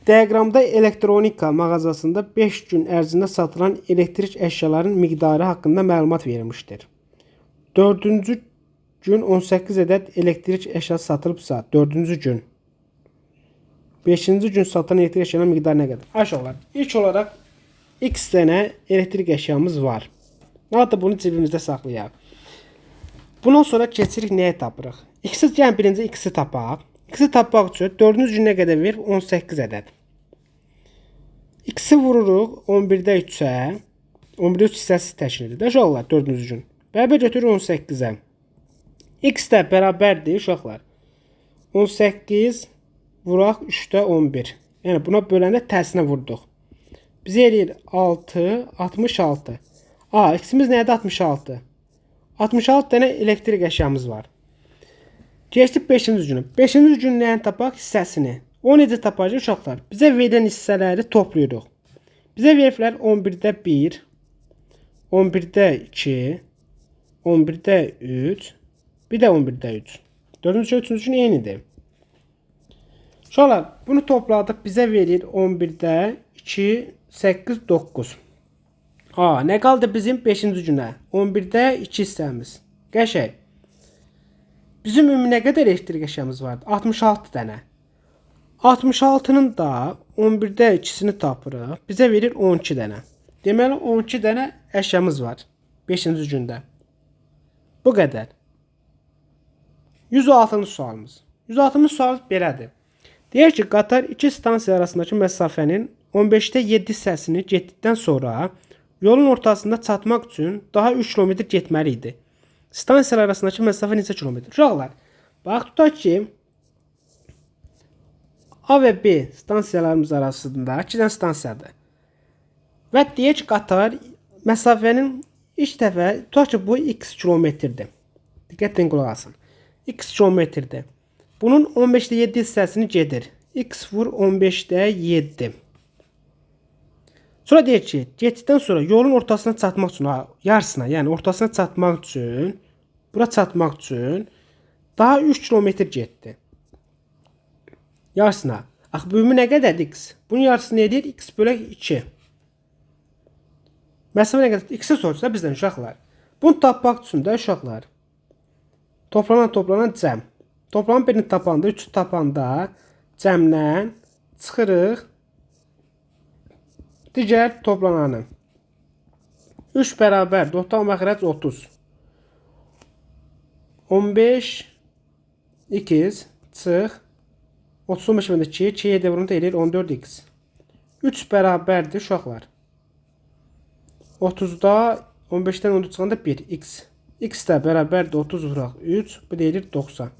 diaqramda elektronika mağazasında 5 gün ərzində satılan elektrik əşyaların miqdarı haqqında məlumat verilmişdir. 4-cü gün 18 ədəd elektrik əşyası satılıbsa, 4-cü gün 5-ci gün satılan elektrik əşyalarının miqdarı nə qədər? Uşaqlar, ilk olaraq X dənə elektrik əşyamız var. Hatta bunu cibimizdə saxlayaq. Bundan sonra keçirik nəyə tapırıq? X-i, yəni birinci X-i tapaq. X-i tapmaq üçün 4-cü gün nə qədər verir? 18 ədəd. X-i vururuq 11-də 3-ə. 11-də 3 hissəsi təşkil edir. Uşaqlar, 4-cü gün. Bərabər götürür 18-ə. X də bərabərdir uşaqlar. 18 vuraq 3-də 11. Yəni buna böləndə tərsinə vurduq. Bizə eləyir 6, 66. A, X-imiz nədir? 66. 66 dənə elektrik əşyamız var. Keçdik 5-ci günü. 5-ci gün nəyini tapaq? Hissəsini. O necə tapacaq uşaqlar? Bizə verilən hissələri toplayırıq. Bizə veriblər 11-də 1, 11-də 2, 11-də 3, bir də 11-də 3. 4-cü, 3-cü gün eynidir. Uşaqlar, bunu topladıq. Bizə verir 11-də 2, 8, 9. A, nə qaldı bizim 5-ci günə? 11-də 2 hissəmiz. Qəşəng. Bizim ümumi nə qədər elektrik əşyamız vardı? 66 dənə. 66-nın da 11-də 2-sini tapırıq. Bizə verir 12 dənə. Deməli 12 dənə əşyamız var 5-ci gündə. Bu qədər. 106-cı sualımız. 106-cı sual belədir. Deyir ki, qatar iki stansiya arasındakı məsafənin 15-də 7 hissəsini getdikdən sonra yolun ortasında çatmaq üçün daha 3 km getməli idi. Stansiyalar arasındakı məsafə neçə kilometr? Uşaqlar, bax tutaq ki, A və B stansiyalarımız arasında 2 dənə stansiyadır. Və deyək ki, qatar məsafənin ilk dəfə, tutaq ki, bu x kilometrdir. Diqqətlə qulaq asın. X kilometrdir. Bunun 15-də 7 hissəsini gedir. X vur 15-də 7. Sonra deyir ki, getdikdən sonra yolun ortasına çatmaq üçün, yarısına, yəni ortasına çatmaq üçün, bura çatmaq üçün daha 3 kilometr getdi. Yarısına. Axı, böyümü nə qədərdir x? Bunun yarısı nə edir? X bölək 2. Məsafə nə qədər? X-i soruşsa bizdən uşaqlar. Bunu tapmaq üçün də uşaqlar. Toplanan cəm. Toplanan birini tapanda, 3-ü tapanda cəmdən çıxırıq digər toplananı. 3 bərabər, total məxrəc 30. 15 x çıx 35 2, 2 7 vurunda eləyir 14x. 3 bərabərdir uşaqlar. 30-da 15-dən 14 çıxanda 1 x. X də bərabərdir 30 vuraq 3, bu da eləyir 90.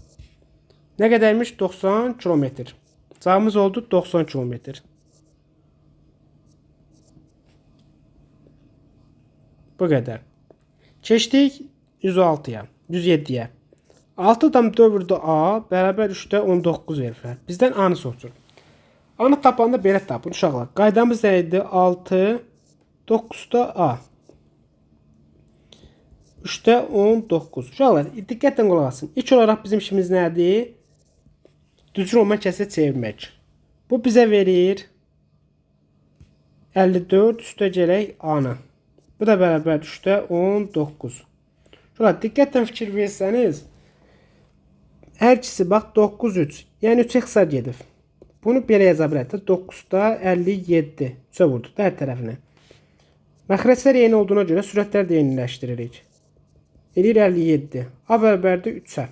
Nə qədərmiş? 90 kilometr. Cavabımız oldu 90 kilometr. Bu qədər. Keçdik 106-ya, 107-yə. 6,4 A bərabər 3-də 19 veriblər. Bizdən A-nı soruşur. A-nı tapanda belə tapın uşaqlar. Qaydamız nə idi? 6, 9-da A. 3-də 19. Uşaqlar, diqqətlə qulaq asın. İlk olaraq bizim işimiz nədir? Düzgün olmayan kəsrə çevirmək. Bu bizə verir 54 üstə gələk A-nı. Bu da bərabər 3-də 19. Uşaqlar, diqqətlə fikir versəniz, hər ikisi bax 9, 3. Yəni 3-ə ixtisar gedib. Bunu belə yaza bilərik də. 9-da 57. 3-ə vurduq da hər tərəfini. Məxrəclər eyni olduğuna görə sürətləri də eyniləşdiririk. Eləyir 57. A bərabərdir 3-ə.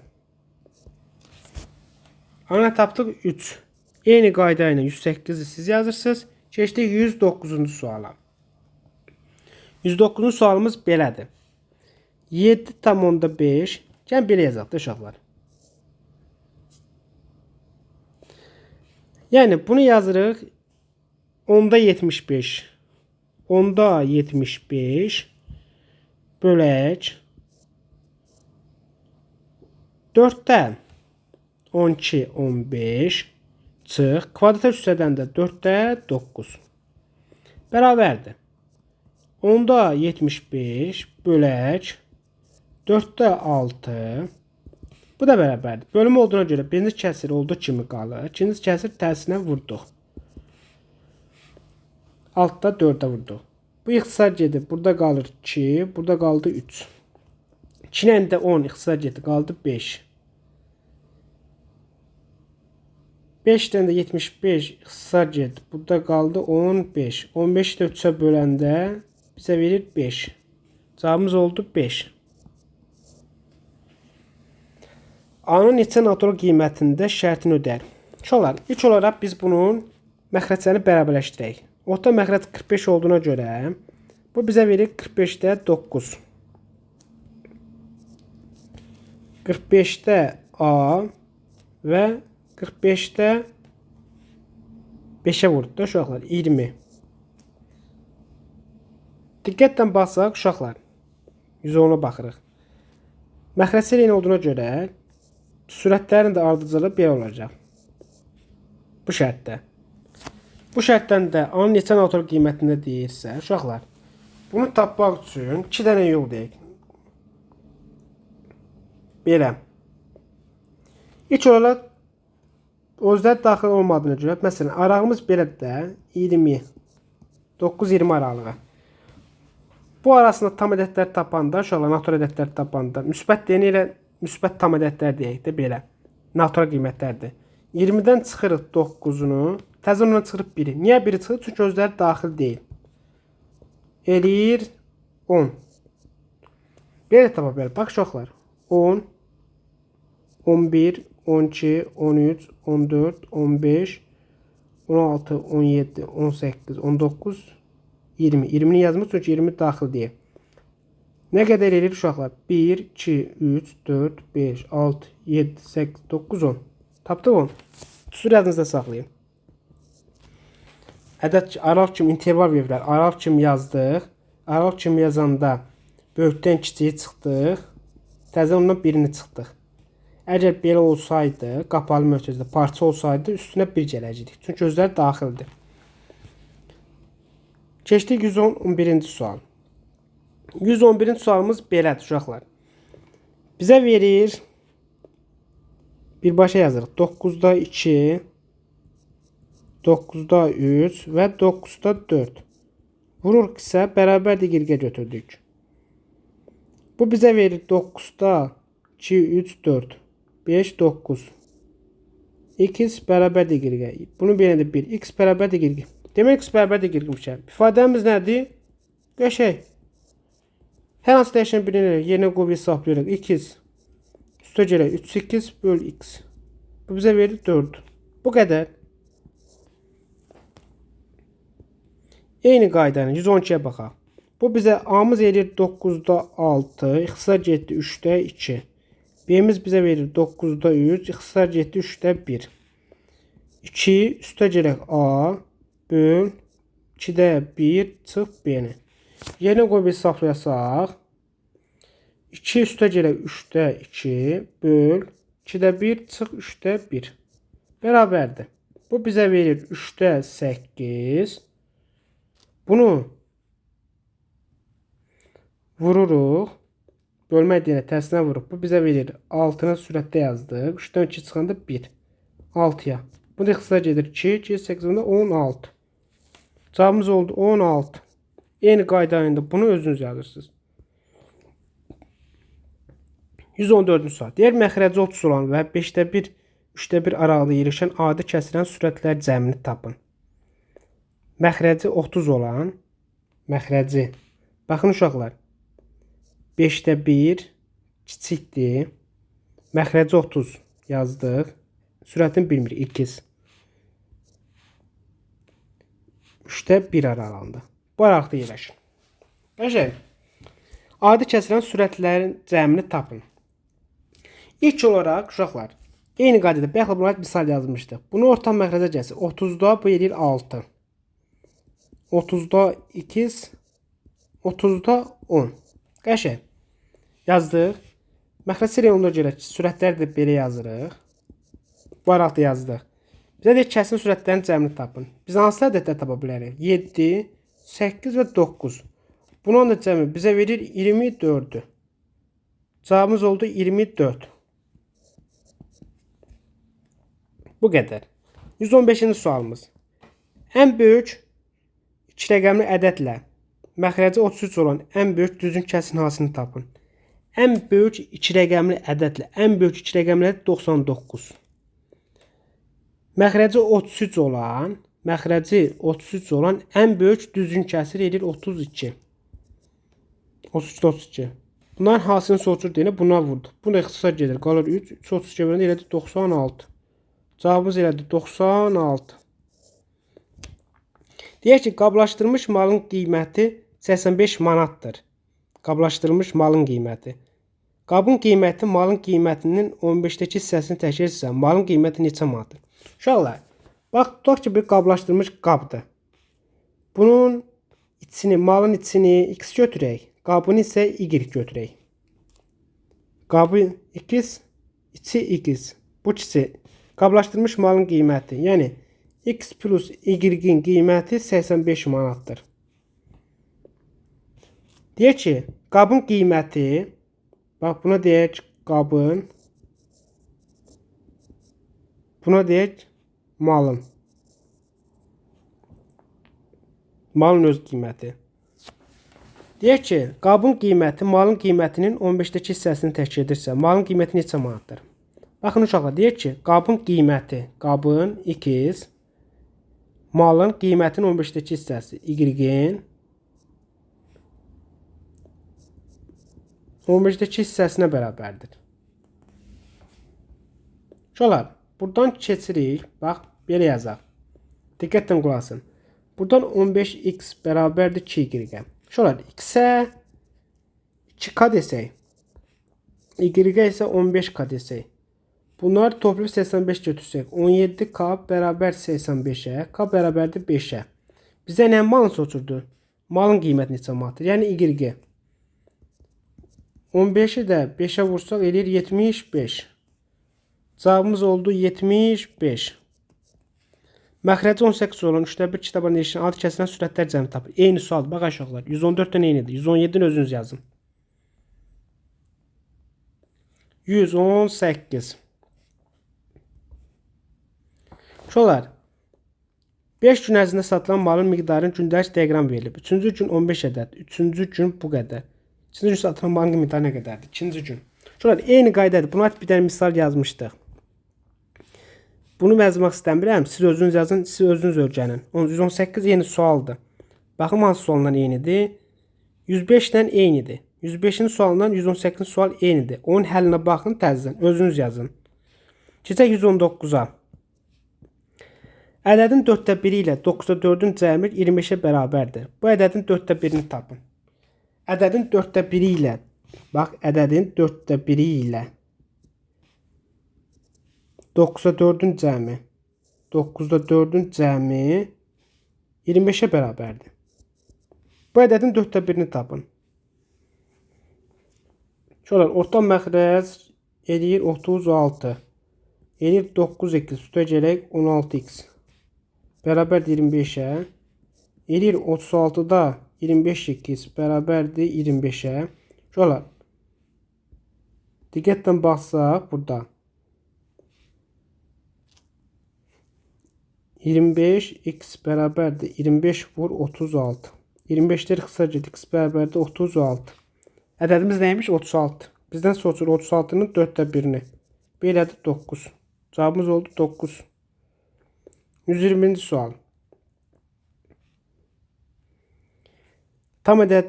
Ana tapdıq 3. Eyni qayda ilə 108-i siz yazırsınız. Keçdik 109-cu suala. 109-cu sualımız belədir. 7,5. Gəlin belə yazaq da uşaqlar. Yəni bunu yazırıq 10-da 75. 10-da 75 bölək 4-də 12, 15 çıx. Kvadrata üstədən də 4-də 9. Bərabərdir. 10-da 75 bölək 4-də 6. Bu da bərabərdir. Bölümü olduğuna görə birinci kəsir olduğu kimi qalır. İkinci kəsir tərsinə vurduq. Altda 4-ə vurduq. Bu ixtisar gedib. Burada qalır 2, burada qaldı 3. 2-lə də 10 ixtisar getdi. Qaldı 5. 5-dən də 75 ixtisar getdi. Burada qaldı 15. 15-i də 3-ə böləndə bizə verir 5. Cavabımız oldu 5. A-nın neçə natural qiymətində şərtini ödər? Uşaqlar, ilk olaraq biz bunun məxrəclərini bərabərləşdirək. Orta məxrəc 45 olduğuna görə bu bizə verir 45-də 9. 45-də A və 45-də 5-ə vurdu da uşaqlar, 20. Diqqətlə baxsaq uşaqlar, 110-a baxırıq. Məxrəclər eyni olduğuna görə sürətlərin də ardıcılı belə olacaq. Bu şərtdə. Bu şərtdən də A-nın neçə natural qiymətində deyirsə, uşaqlar, bunu tapmaq üçün 2 dənə yol deyək. Belə. İlk olaraq özləri daxil olmadığına görə, məsələn, aralığımız belədir də, 20, 9-20 aralığı. Bu arasında tam ədədlər tapanda, uşaqlar, natural ədədlər tapanda, müsbət deyəni elə müsbət tam ədədlər deyək də belə. Natural qiymətlərdir. 20-dən çıxırıq 9-unu, təzədən ondan çıxırıq 1-i. Niyə 1-i çıxır? Çünki özləri daxil deyil. Eləyir 10. Belə tapa bilər. Bax uşaqlar. 10, 11, 12, 13, 14, 15, 16, 17, 18, 19, 20. 20-ni yazmış çünki 20 daxil deyə. Nə qədər eləyir uşaqlar? 1, 2, 3, 4, 5, 6, 7, 8, 9, 10. Tapdıq 10. Cüsur yadınızda saxlayın. Ədəd aralıq kimi interval veriblər. Aralıq kimi yazdıq. Aralıq kimi yazanda böyükdən kiçiyi çıxdıq. Təzə ondan birini çıxdıq. Əgər belə olsaydı, qapalı mötərizədə parça olsaydı, üstünə bir gələcəkdik. Çünki özləri daxildir. Keçdik 111-ci sual. 111-ci sualımız belədir uşaqlar. Bizə verir, birbaşa yazırıq. 9-da 2, 9-da 3 və 9-da 4. Vururuq isə bərabərdir y-ə götürdük. Bu bizə verir 9-da 2, 3, 4, 5, 9. X bərabərdir y-ə. Bunu belə də 1. X bərabərdir y. Demək x bərabərdir y-mişəm. İfadəmiz nədir? Qəşəng. Hər hansı dəyişən birini yerinə qoyub hesablayırıq. 2 üstə gələk 3x böl x. Bu bizə verir 4. Bu qədər. Eyni qaydanı 112-yə baxaq. Bu bizə A-mız eləyir 9-da 6, ixtisar getdi 3-də 2. B-miz bizə verir 9-da 3, ixtisar getdi 3-də 1. 2 üstə gələk A böl 2-də 1 çıx B-ni. Yerinə qoyub hesablayasaq 2 üstə gələk 3-də 2 böl 2-də 1 çıx 3-də 1 bərabərdir. Bu bizə verir 3-də 8. Bunu vururuq. Bölmək deyənə tərsinə vuruq. Bu bizə verir 6-nı sürətdə yazdıq. 3-dən 2 çıxanda 1. 6-ya. Bu da ixtisar gedir 2, 2, 8, 16. Cavabımız oldu 16. Eyni qayda ilə bunu özünüz yazırsınız. 114-cü sual. Deyər məxrəci 30 olan və 5-də 1, 3-də 1 aralıqda yerləşən adi kəsilən sürətlər cəmini tapın. Məxrəci 30 olan, məxrəci, baxın uşaqlar, 5-də 1 kiçikdir, məxrəci 30 yazdıq, sürətini bilmirik, x. 3-də 1 aralığında. Bu aralıqda yerləşir. Qəşəng. Adi kəsilən sürətlərin cəmini tapın. İlk olaraq uşaqlar, eyni qaydada bayaq buna misal yazmışdıq. Bunu orta məxrəcə gəlsin. 30-da bu eləyir 6. 30-da 2, 30-da 10. Qəşəng. Yazdıq. Məxrəc reyonuna görə sürətləri də belə yazırıq. Bu aralıqda yazdıq. Bizə deyir kəsin sürətlərin cəmini tapın. Biz hansı ədədlər tapa bilərik? 7, 8 və 9. Bunun da cəmi bizə verir 24-ü. Cavabımız oldu 24. Bu qədər. 115-ci sualımız. Ən böyük iki rəqəmli ədədlə məxrəci 33 olan ən böyük düzgün kəsin hasilini tapın. Ən böyük iki rəqəmli ədədlə ən böyük iki rəqəmli ədəd 99. Məxrəci 33 olan, məxrəci 33 olan ən böyük düzgün kəsir edir 32. 33 32. Bunların hasilini soruşur deyənə buna vurduq. Buna ixtisar gedir. Qalır 3. 3 32 verəndə elədi 96. Cavabımız elədi 96. Deyək ki, qablaşdırılmış malın qiyməti 85 manatdır. Qablaşdırılmış malın qiyməti. Qabın qiyməti malın qiymətinin 15-dəki hissəsini təşkil etsə, malın qiyməti neçə manatdır? Uşaqlar, bax, tutaq ki, bir qablaşdırılmış qabdır. Bunun içini, malın içini x götürək. Qabını isə y götürək. Qabı x, içi x. Bu ikisi qablaşdırılmış malın qiyməti, yəni x plus y-in qiyməti 85 manatdır. Deyək ki, qabın qiyməti, bax buna deyək qabın, buna deyək malın. Malın öz qiyməti. Deyək ki, qabın qiyməti malın qiymətinin 15-dəki hissəsini təşkil edirsə, malın qiyməti neçə manatdır? Baxın uşaqlar, deyək ki, qabın qiyməti, qabın x, malın qiymətinin 15-dəki hissəsi y-in 15-dəki hissəsinə bərabərdir. Uşaqlar, buradan keçirik. Bax, belə yazaq. Diqqətlə qulaq asın. Buradan 15x bərabərdir 2y. Uşaqlar, x-ə 2k desək, y-ə isə 15k desək. Bunları toplayıb 85 götürsək, 17k bərabər 85-ə, k bərabərdir 5-ə. Bizə nə malın soruşurdu? Malın qiyməti neçə manatdır? Yəni y. 15-i də 5-ə vursaq eləyir 75. Cavabımız oldu 75. Məxrəci 18 olan 3-də 1 kitaba erişən adi kəsilən sürətlər cəmi tapır. Eyni sualdır. Bax uşaqlar, 114-dən eynidir. 117-ni özünüz yazın. 118. Uşaqlar, 5 gün ərzində satılan malın miqdarının gündəlik diaqram verilib. 3-cü gün 15 ədəd, 3-cü gün bu qədər. 2-ci gün satılan malın miqdarı nə qədərdir? 2-ci gün. Uşaqlar, eyni qaydadır. Buna bir dənə misal yazmışdıq. Bunu yazmaq istəmirəm. Siz özünüz yazın, siz özünüz öyrənin. 118 eyni sualdır. Baxın hansı sualından eynidir? 105 ilə eynidir. 105-in sualından 118-in sual eynidir. Onun həllinə baxın təzədən. Özünüz yazın. Keçək 119-a. Ədədin 4-də 1-i ilə 9-da 4-ün cəmi 25-ə bərabərdir. Bu ədədin 4-də 1-ini tapın. Ədədin 4-də 1-i ilə, bax, ədədin 4-də 1-i ilə 9-da 4-ün cəmi, 9-da 4-ün cəmi 25-ə bərabərdir. Bu ədədin 4-də 1-ini tapın. Şöyle, orta məxrəc eləyir 36. Eləyir 9x, üstə gələk 16x. Bərabərdir 25-ə. Eləyir 36-da 25x bərabərdir 25-ə. Şöyle, diqqətlə baxsaq burada 25x bərabərdir 25 vur 36. 25-lər qısa gedir, x bərabərdir 36. Ədədimiz neymiş? 36. Bizdən soruşur 36-nın 4-də 1-ini. Belədir 9. Cavabımız oldu 9. 120-ci sual. Tam ədəd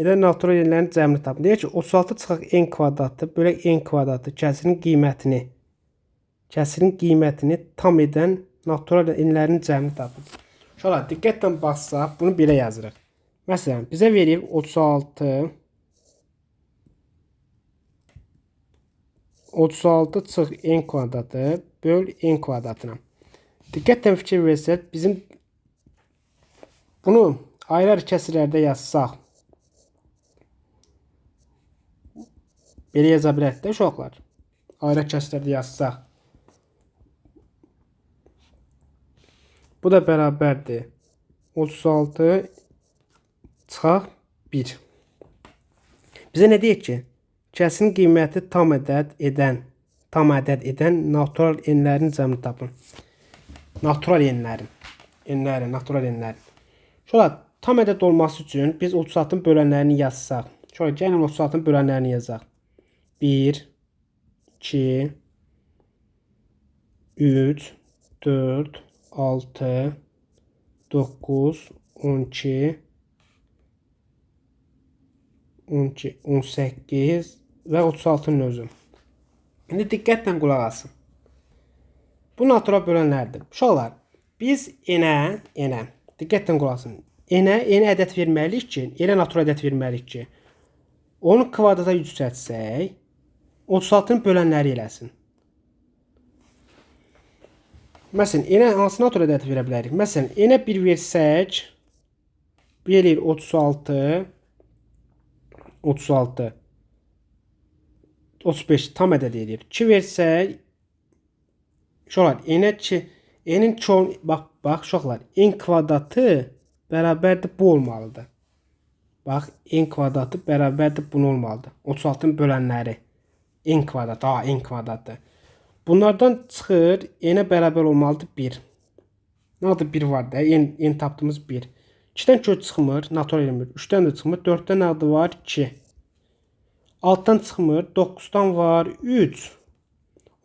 edən natural enlərin cəmini tapın. Deyir ki, 36 çıxaq n kvadratı bölək n kvadratı kəsirin qiymətini, tam edən natural enlərin cəmini tapın. Uşaqlar, diqqətlə baxsaq, bunu belə yazırıq. Məsələn, bizə verir 36 çıx n kvadratı böl n kvadratına. Diqqətlə fikir versək, bizim bunu ayrı-ayrı kəsirlərdə yazsaq, belə yaza bilərik də uşaqlar. Ayrı kəsirlərdə yazsaq. Bu da bərabərdir. 36 çıxaq 1. Bizə nə deyir ki? Kəsirin qiyməti tam ədəd edən natural enlərin cəmini tapın. Natural enlərin. Natural enlərin. Şöyle, tam ədəd olması üçün biz 36-nın bölənlərini yazsaq. Şöyle, gəlin 36-nın bölənlərini yazaq. 1, 2, 3, 4, 6, 9, 12, 12, 18 və 36-nın özü. İndi diqqətlə qulaq asın. Bu natural bölənlərdir. Uşaqlar, biz enə, diqqətlə qulaq asın. Enə ədəd verməliyik ki, elə natural ədəd verməliyik ki, onu kvadrata yüksəltsək, 36-nın bölənləri eləsin. Məsələn, enə hansı natural ədəd verə bilərik? Məsələn, enə 1 versək, 1 eləyir 36, 36, 35 tam ədəd eləyir. 2 versək, uşaqlar, enə 2, enin çox, bax, uşaqlar, n kvadratı bərabərdir bu olmalıdır. Bax, n kvadratı bərabərdir bunu olmalıdır. 36-nın bölənləri. N kvadratı, n kvadratı. Bunlardan çıxır, n-ə bərabər olmalıdır 1. Nə adı 1 var da, n tapdığımız 1. 2-dən kök çıxmır, natural elmir. 3-dən də çıxmır, 4-dən adı var 2. 6-dan çıxmır, 9-dan var 3.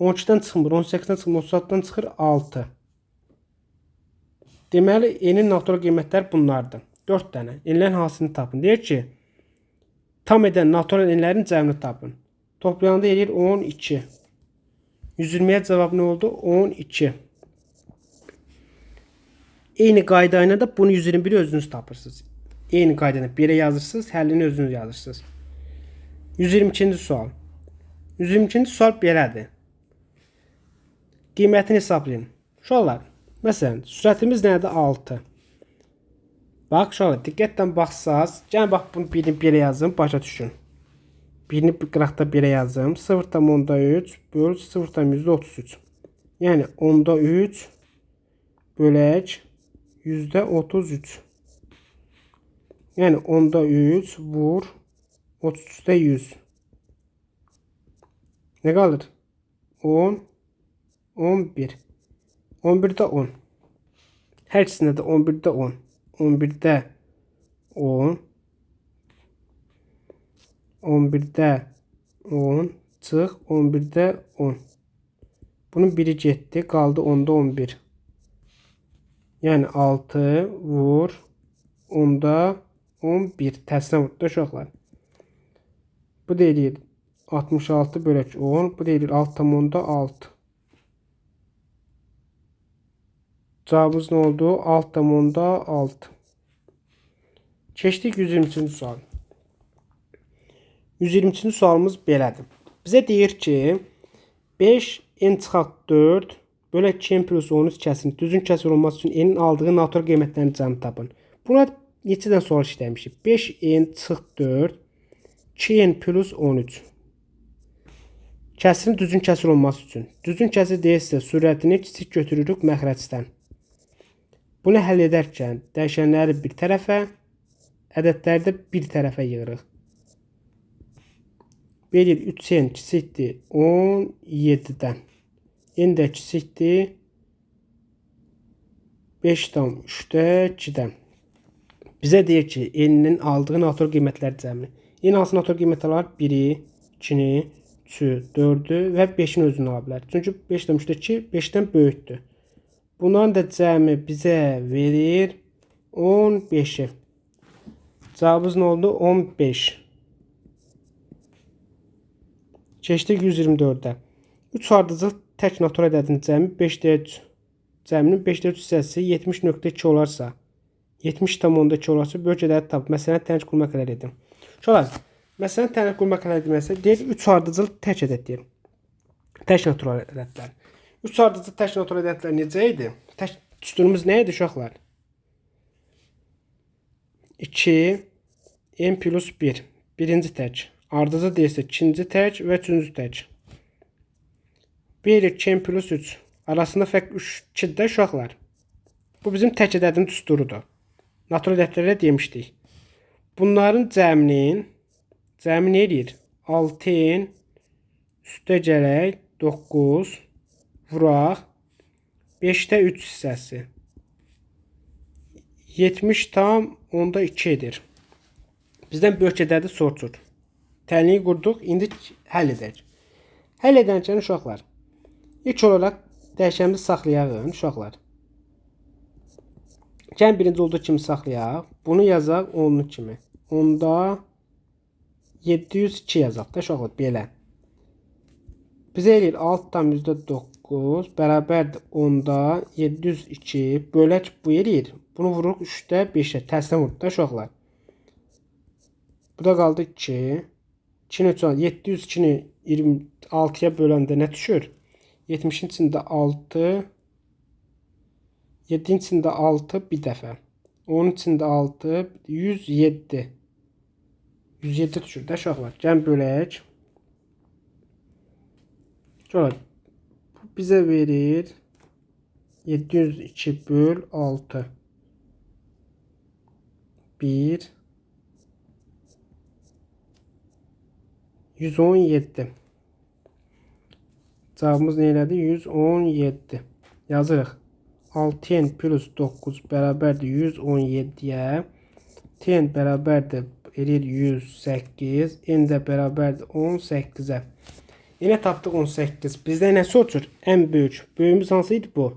12-dən çıxmır, 18-dən çıxmır, 36-dan çıxır 6. Deməli, n-in natural qiymətləri bunlardır. 4 dənə. N-lərin hansını tapın? Deyir ki, Tam edən natural enlərin cəmini tapın. Toplayanda eləyir 12. 120-yə cavab nə oldu? 12. Eyni qayda ilə də bunu 121-i özünüz tapırsınız. Eyni qayda ilə belə yazırsınız, həllini özünüz yazırsınız. 122-ci sual. 122-ci sual belədir. Qiymətini hesablayın. Uşaqlar, məsələn, sürətimiz nədir? 6. Bax, uşaqlar, diqqətlə baxsaz, gəlin bax bunu birini belə yazım, başa düşün. Birini qıraqda belə yazım. 0,3 böl 0,33. Yəni 10,3 bölək %33. Yəni 10,3 vur 33-də 100. Nə qalır? 10, 11. 11-də 10. Hər ikisində də 11-də 10. 11-də 10. 11-də 10. Çıx 11-də 10. Bunun biri getdi. Qaldı 10-da 11. Yəni 6 vur 10-da 11. Tərsinə vurdu da uşaqlar. Bu da eləyir 66 bölək 10. Bu da eləyir 6,6. Cavabımız nə oldu? 6,6. Keçdik 123-cü sual. 123-cü sualımız belədir. Bizə deyir ki, 5 n çıxaq 4 bölək 2 n plus 13 kəsirin düzgün kəsir olması üçün n-in aldığı natural qiymətlərin cəmini tapın. Buna neçə dənə sual işləmişik? 5 n çıx 4 2 n plus 13. Kəsirin düzgün kəsir olması üçün. Düzgün kəsir deyirsə, sürətini kiçik götürürük məxrəcdən. Bunu həll edərkən dəyişənləri bir tərəfə, ədədləri də bir tərəfə yığırıq. Verir 3n kiçikdir 17-dən. N də kiçikdir 5,3-də 2-dən. Bizə deyir ki, n-nin aldığı natural qiymətlər cəmini. N hansı natural qiymət alar? 1-i, 2-ni, 3-ü, 4-ü və 5-in özünü ala bilər. Çünki 5,3-də 2 5-dən böyükdür. Bunların da cəmi bizə verir 15-i. Cavabımız nə oldu? 15. Keçdik 124-ə. 3 ardıcıl tək natural ədədin cəmi 5-də 3. Cəminin 5-də 3 hissəsi 70,2 olarsa, 70,2 olarsa, böyük ədədi tap. Məsələn, tənc qurmaq həll edin. Uşaqlar, məsələn, tənc qurmaq həll edilməsə, deyir 3 ardıcıl tək ədəd deyir. Tək natural ədədlər. 3 ardıcıl tək natural ədədlər necə idi? Tək düsturumuz nə idi uşaqlar? 2 n plus 1. Birinci tək. Ardıcıl deyirsə ikinci tək və üçüncü tək. 1 2 n plus 3. Arasında fərq 3 2-dir də uşaqlar. Bu bizim tək ədədin düsturudur. Natural ədədlərə demişdik. Bunların cəminin cəmi nə eləyir? 6 n üstə gələk 9 vuraq 5-də 3 hissəsi. 70,2 edir. Bizdən böyük ədədi soruşur. Tənliyi qurduq, indi həll edək. Həll edənkən uşaqlar, ilk olaraq dəyişənimizi saxlayaq uşaqlar. Gəlin birinci olduğu kimi saxlayaq. Bunu yazaq 10-lu kimi. Onda 702 yazaq da uşaqlar, belə. Bizə eləyir 6,9 bərabərdir 10-da 702 bölək bu eləyir. Bunu vururuq 3-də 5-ə. Tərsinə vurduq da uşaqlar. Bu da qaldı 2. 2-ni 702-ni 26-ya böləndə nə düşür? 70-in içində 6, 7-in içində 6 bir dəfə. 10-un içində 6, 107. 107 düşür də uşaqlar. Gəlin bölək. Uşaqlar, bu bizə verir 702 böl 6. 1 117. Cavabımız nə elədi? 117. Yazırıq. 6n plus 9 bərabərdir 117-yə. T n bərabərdir eləyir 108. N də bərabərdir 18-ə. Yenə tapdıq 18. Bizdən nə soruşur? Ən böyük. Böyüyümüz hansı idi bu?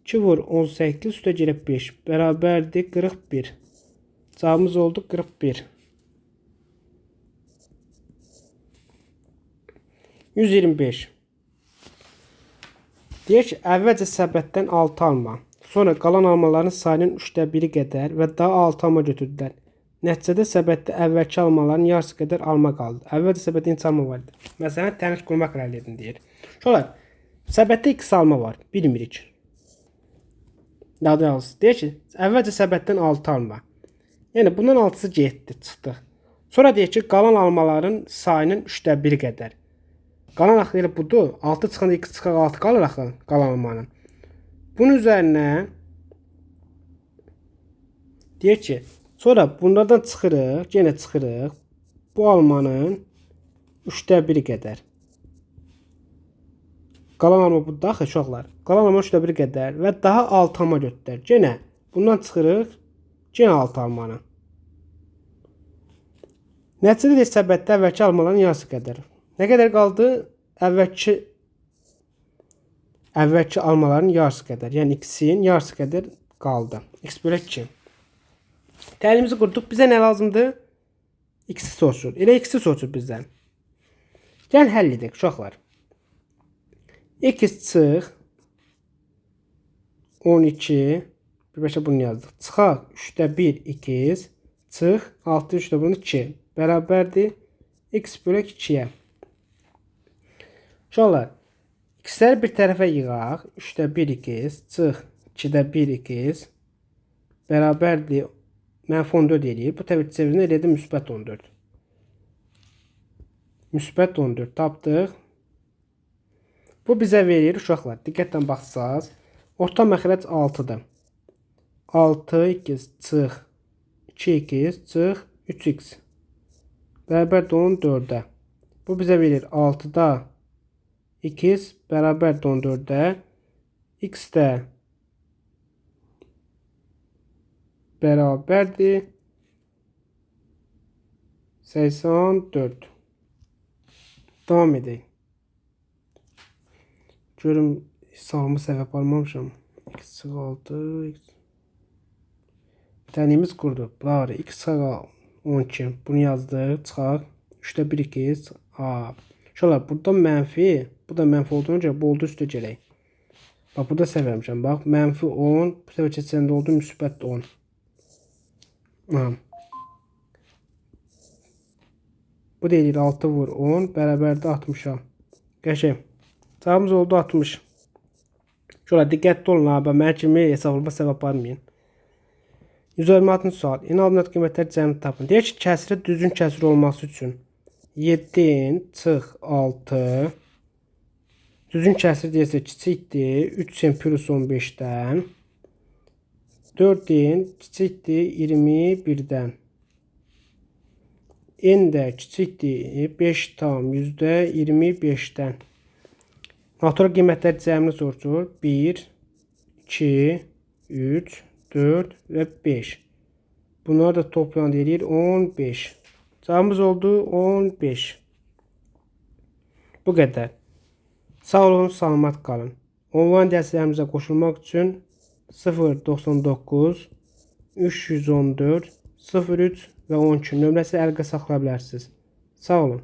2 vur 18 üstə gəlib 5 bərabərdir 41. Cavabımız oldu 41. 125. Deyir ki, əvvəlcə səbətdən 6 alma, sonra qalan almaların sayının 3də 1-i qədər və daha 6 alma götürdülər. Nəticədə səbətdə əvvəlki almaların yarısı qədər alma qaldı. Əvvəlcə səbətdə neçə alma var idi? Məsələn, tənik qurmaqla həll edin deyir. Uşaqlar, səbətdə x alma var, bilmirik. Daha doğrusu, deyir ki, əvvəlcə səbətdən 6 alma. Yəni, bundan 6-sı getdi, çıxdıq. Sonra deyir ki, qalan almaların sayının 3də 1-i qədər. Qalan axı elə budur. 6 çıxanda x çıxaq 6 qalır axı qalan almanın. Bunun üzərinə deyir ki, sonra bunlardan çıxırıq, yenə çıxırıq. Bu almanın 3də 1-i qədər. Qalan alma budur axı uşaqlar. Qalan alma 3də 1-i qədər və daha 6 alma götürlər. Yenə bundan çıxırıq, yenə 6 almanı. Nəticədə deyir, səbətdə əvvəlki almaların yarısı qədər. Nə qədər qaldı? Əvvəlki almaların yarısı qədər. Yəni x-in yarısı qədər qaldı. X bölək 2. Təlimimizi qurduq. Bizə nə lazımdır? X-i soruşur. Elə x-i soruşur bizdən. Gəl həll edək uşaqlar. X çıx 12. Birbaşa bunu yazdıq. Çıxaq 3də 1 x çıx 6 3də bunu 2 bərabərdir x bölək 2-yə. Uşaqlar, x-ləri bir tərəfə yığaq. 3də 1 x çıx 2də 1 x bərabərdir mənfi 14 eləyir. Bu təbii çevirini elədi müsbət 14. Müsbət 14 tapdıq. Bu bizə verir uşaqlar. Diqqətlə baxsaz, orta məxrəc 6-dır. 6 x çıx 2x çıx 3x bərabərdir 14-ə. Bu bizə verir 6-da x bərabərdir 14-ə. X də bərabərdir 84. Davam edək. Görüm hesabımı səhv aparmamışam. X çıx 6 x. Tənimiz qurdu. Bunları x çıx 12. Bunu yazdıq. Çıxaq. 3də 1 x. A. Uşaqlar, burada mənfi, bu da mənfi olduğuna görə bu oldu üstə gələk. Bax, burada səhv eləmişəm. Bax, mənfi 10, bu səfər keçəndə oldu müsbət 10. Aha. Bu da eləyir 6 vur 10 bərabərdir 60-a. Qəşəng. Cavabımız oldu 60. Uşaqlar, diqqətli olun abi. Mən kimi hesablama səhv aparmayın. 126-cı sual. En alt qiymətlər cəmi tapın. Deyir ki, kəsirə düzgün kəsir olması üçün 7-in çıx 6 düzgün kəsir deyirsə kiçikdir 3-in plus 15-dən 4-in kiçikdir 21-dən N də kiçikdir 5,25-dən. Natural qiymətlər cəmini soruşur. 1, 2, 3, 4 və 5. Bunları da toplayan eləyir 15. Cavabımız oldu 15. Bu qədər. Sağ olun, salamat qalın. Onlayn dərslərimizə qoşulmaq üçün 099 314 03 və 12 nömrəsi əlaqə saxlaya bilərsiniz. Sağ olun.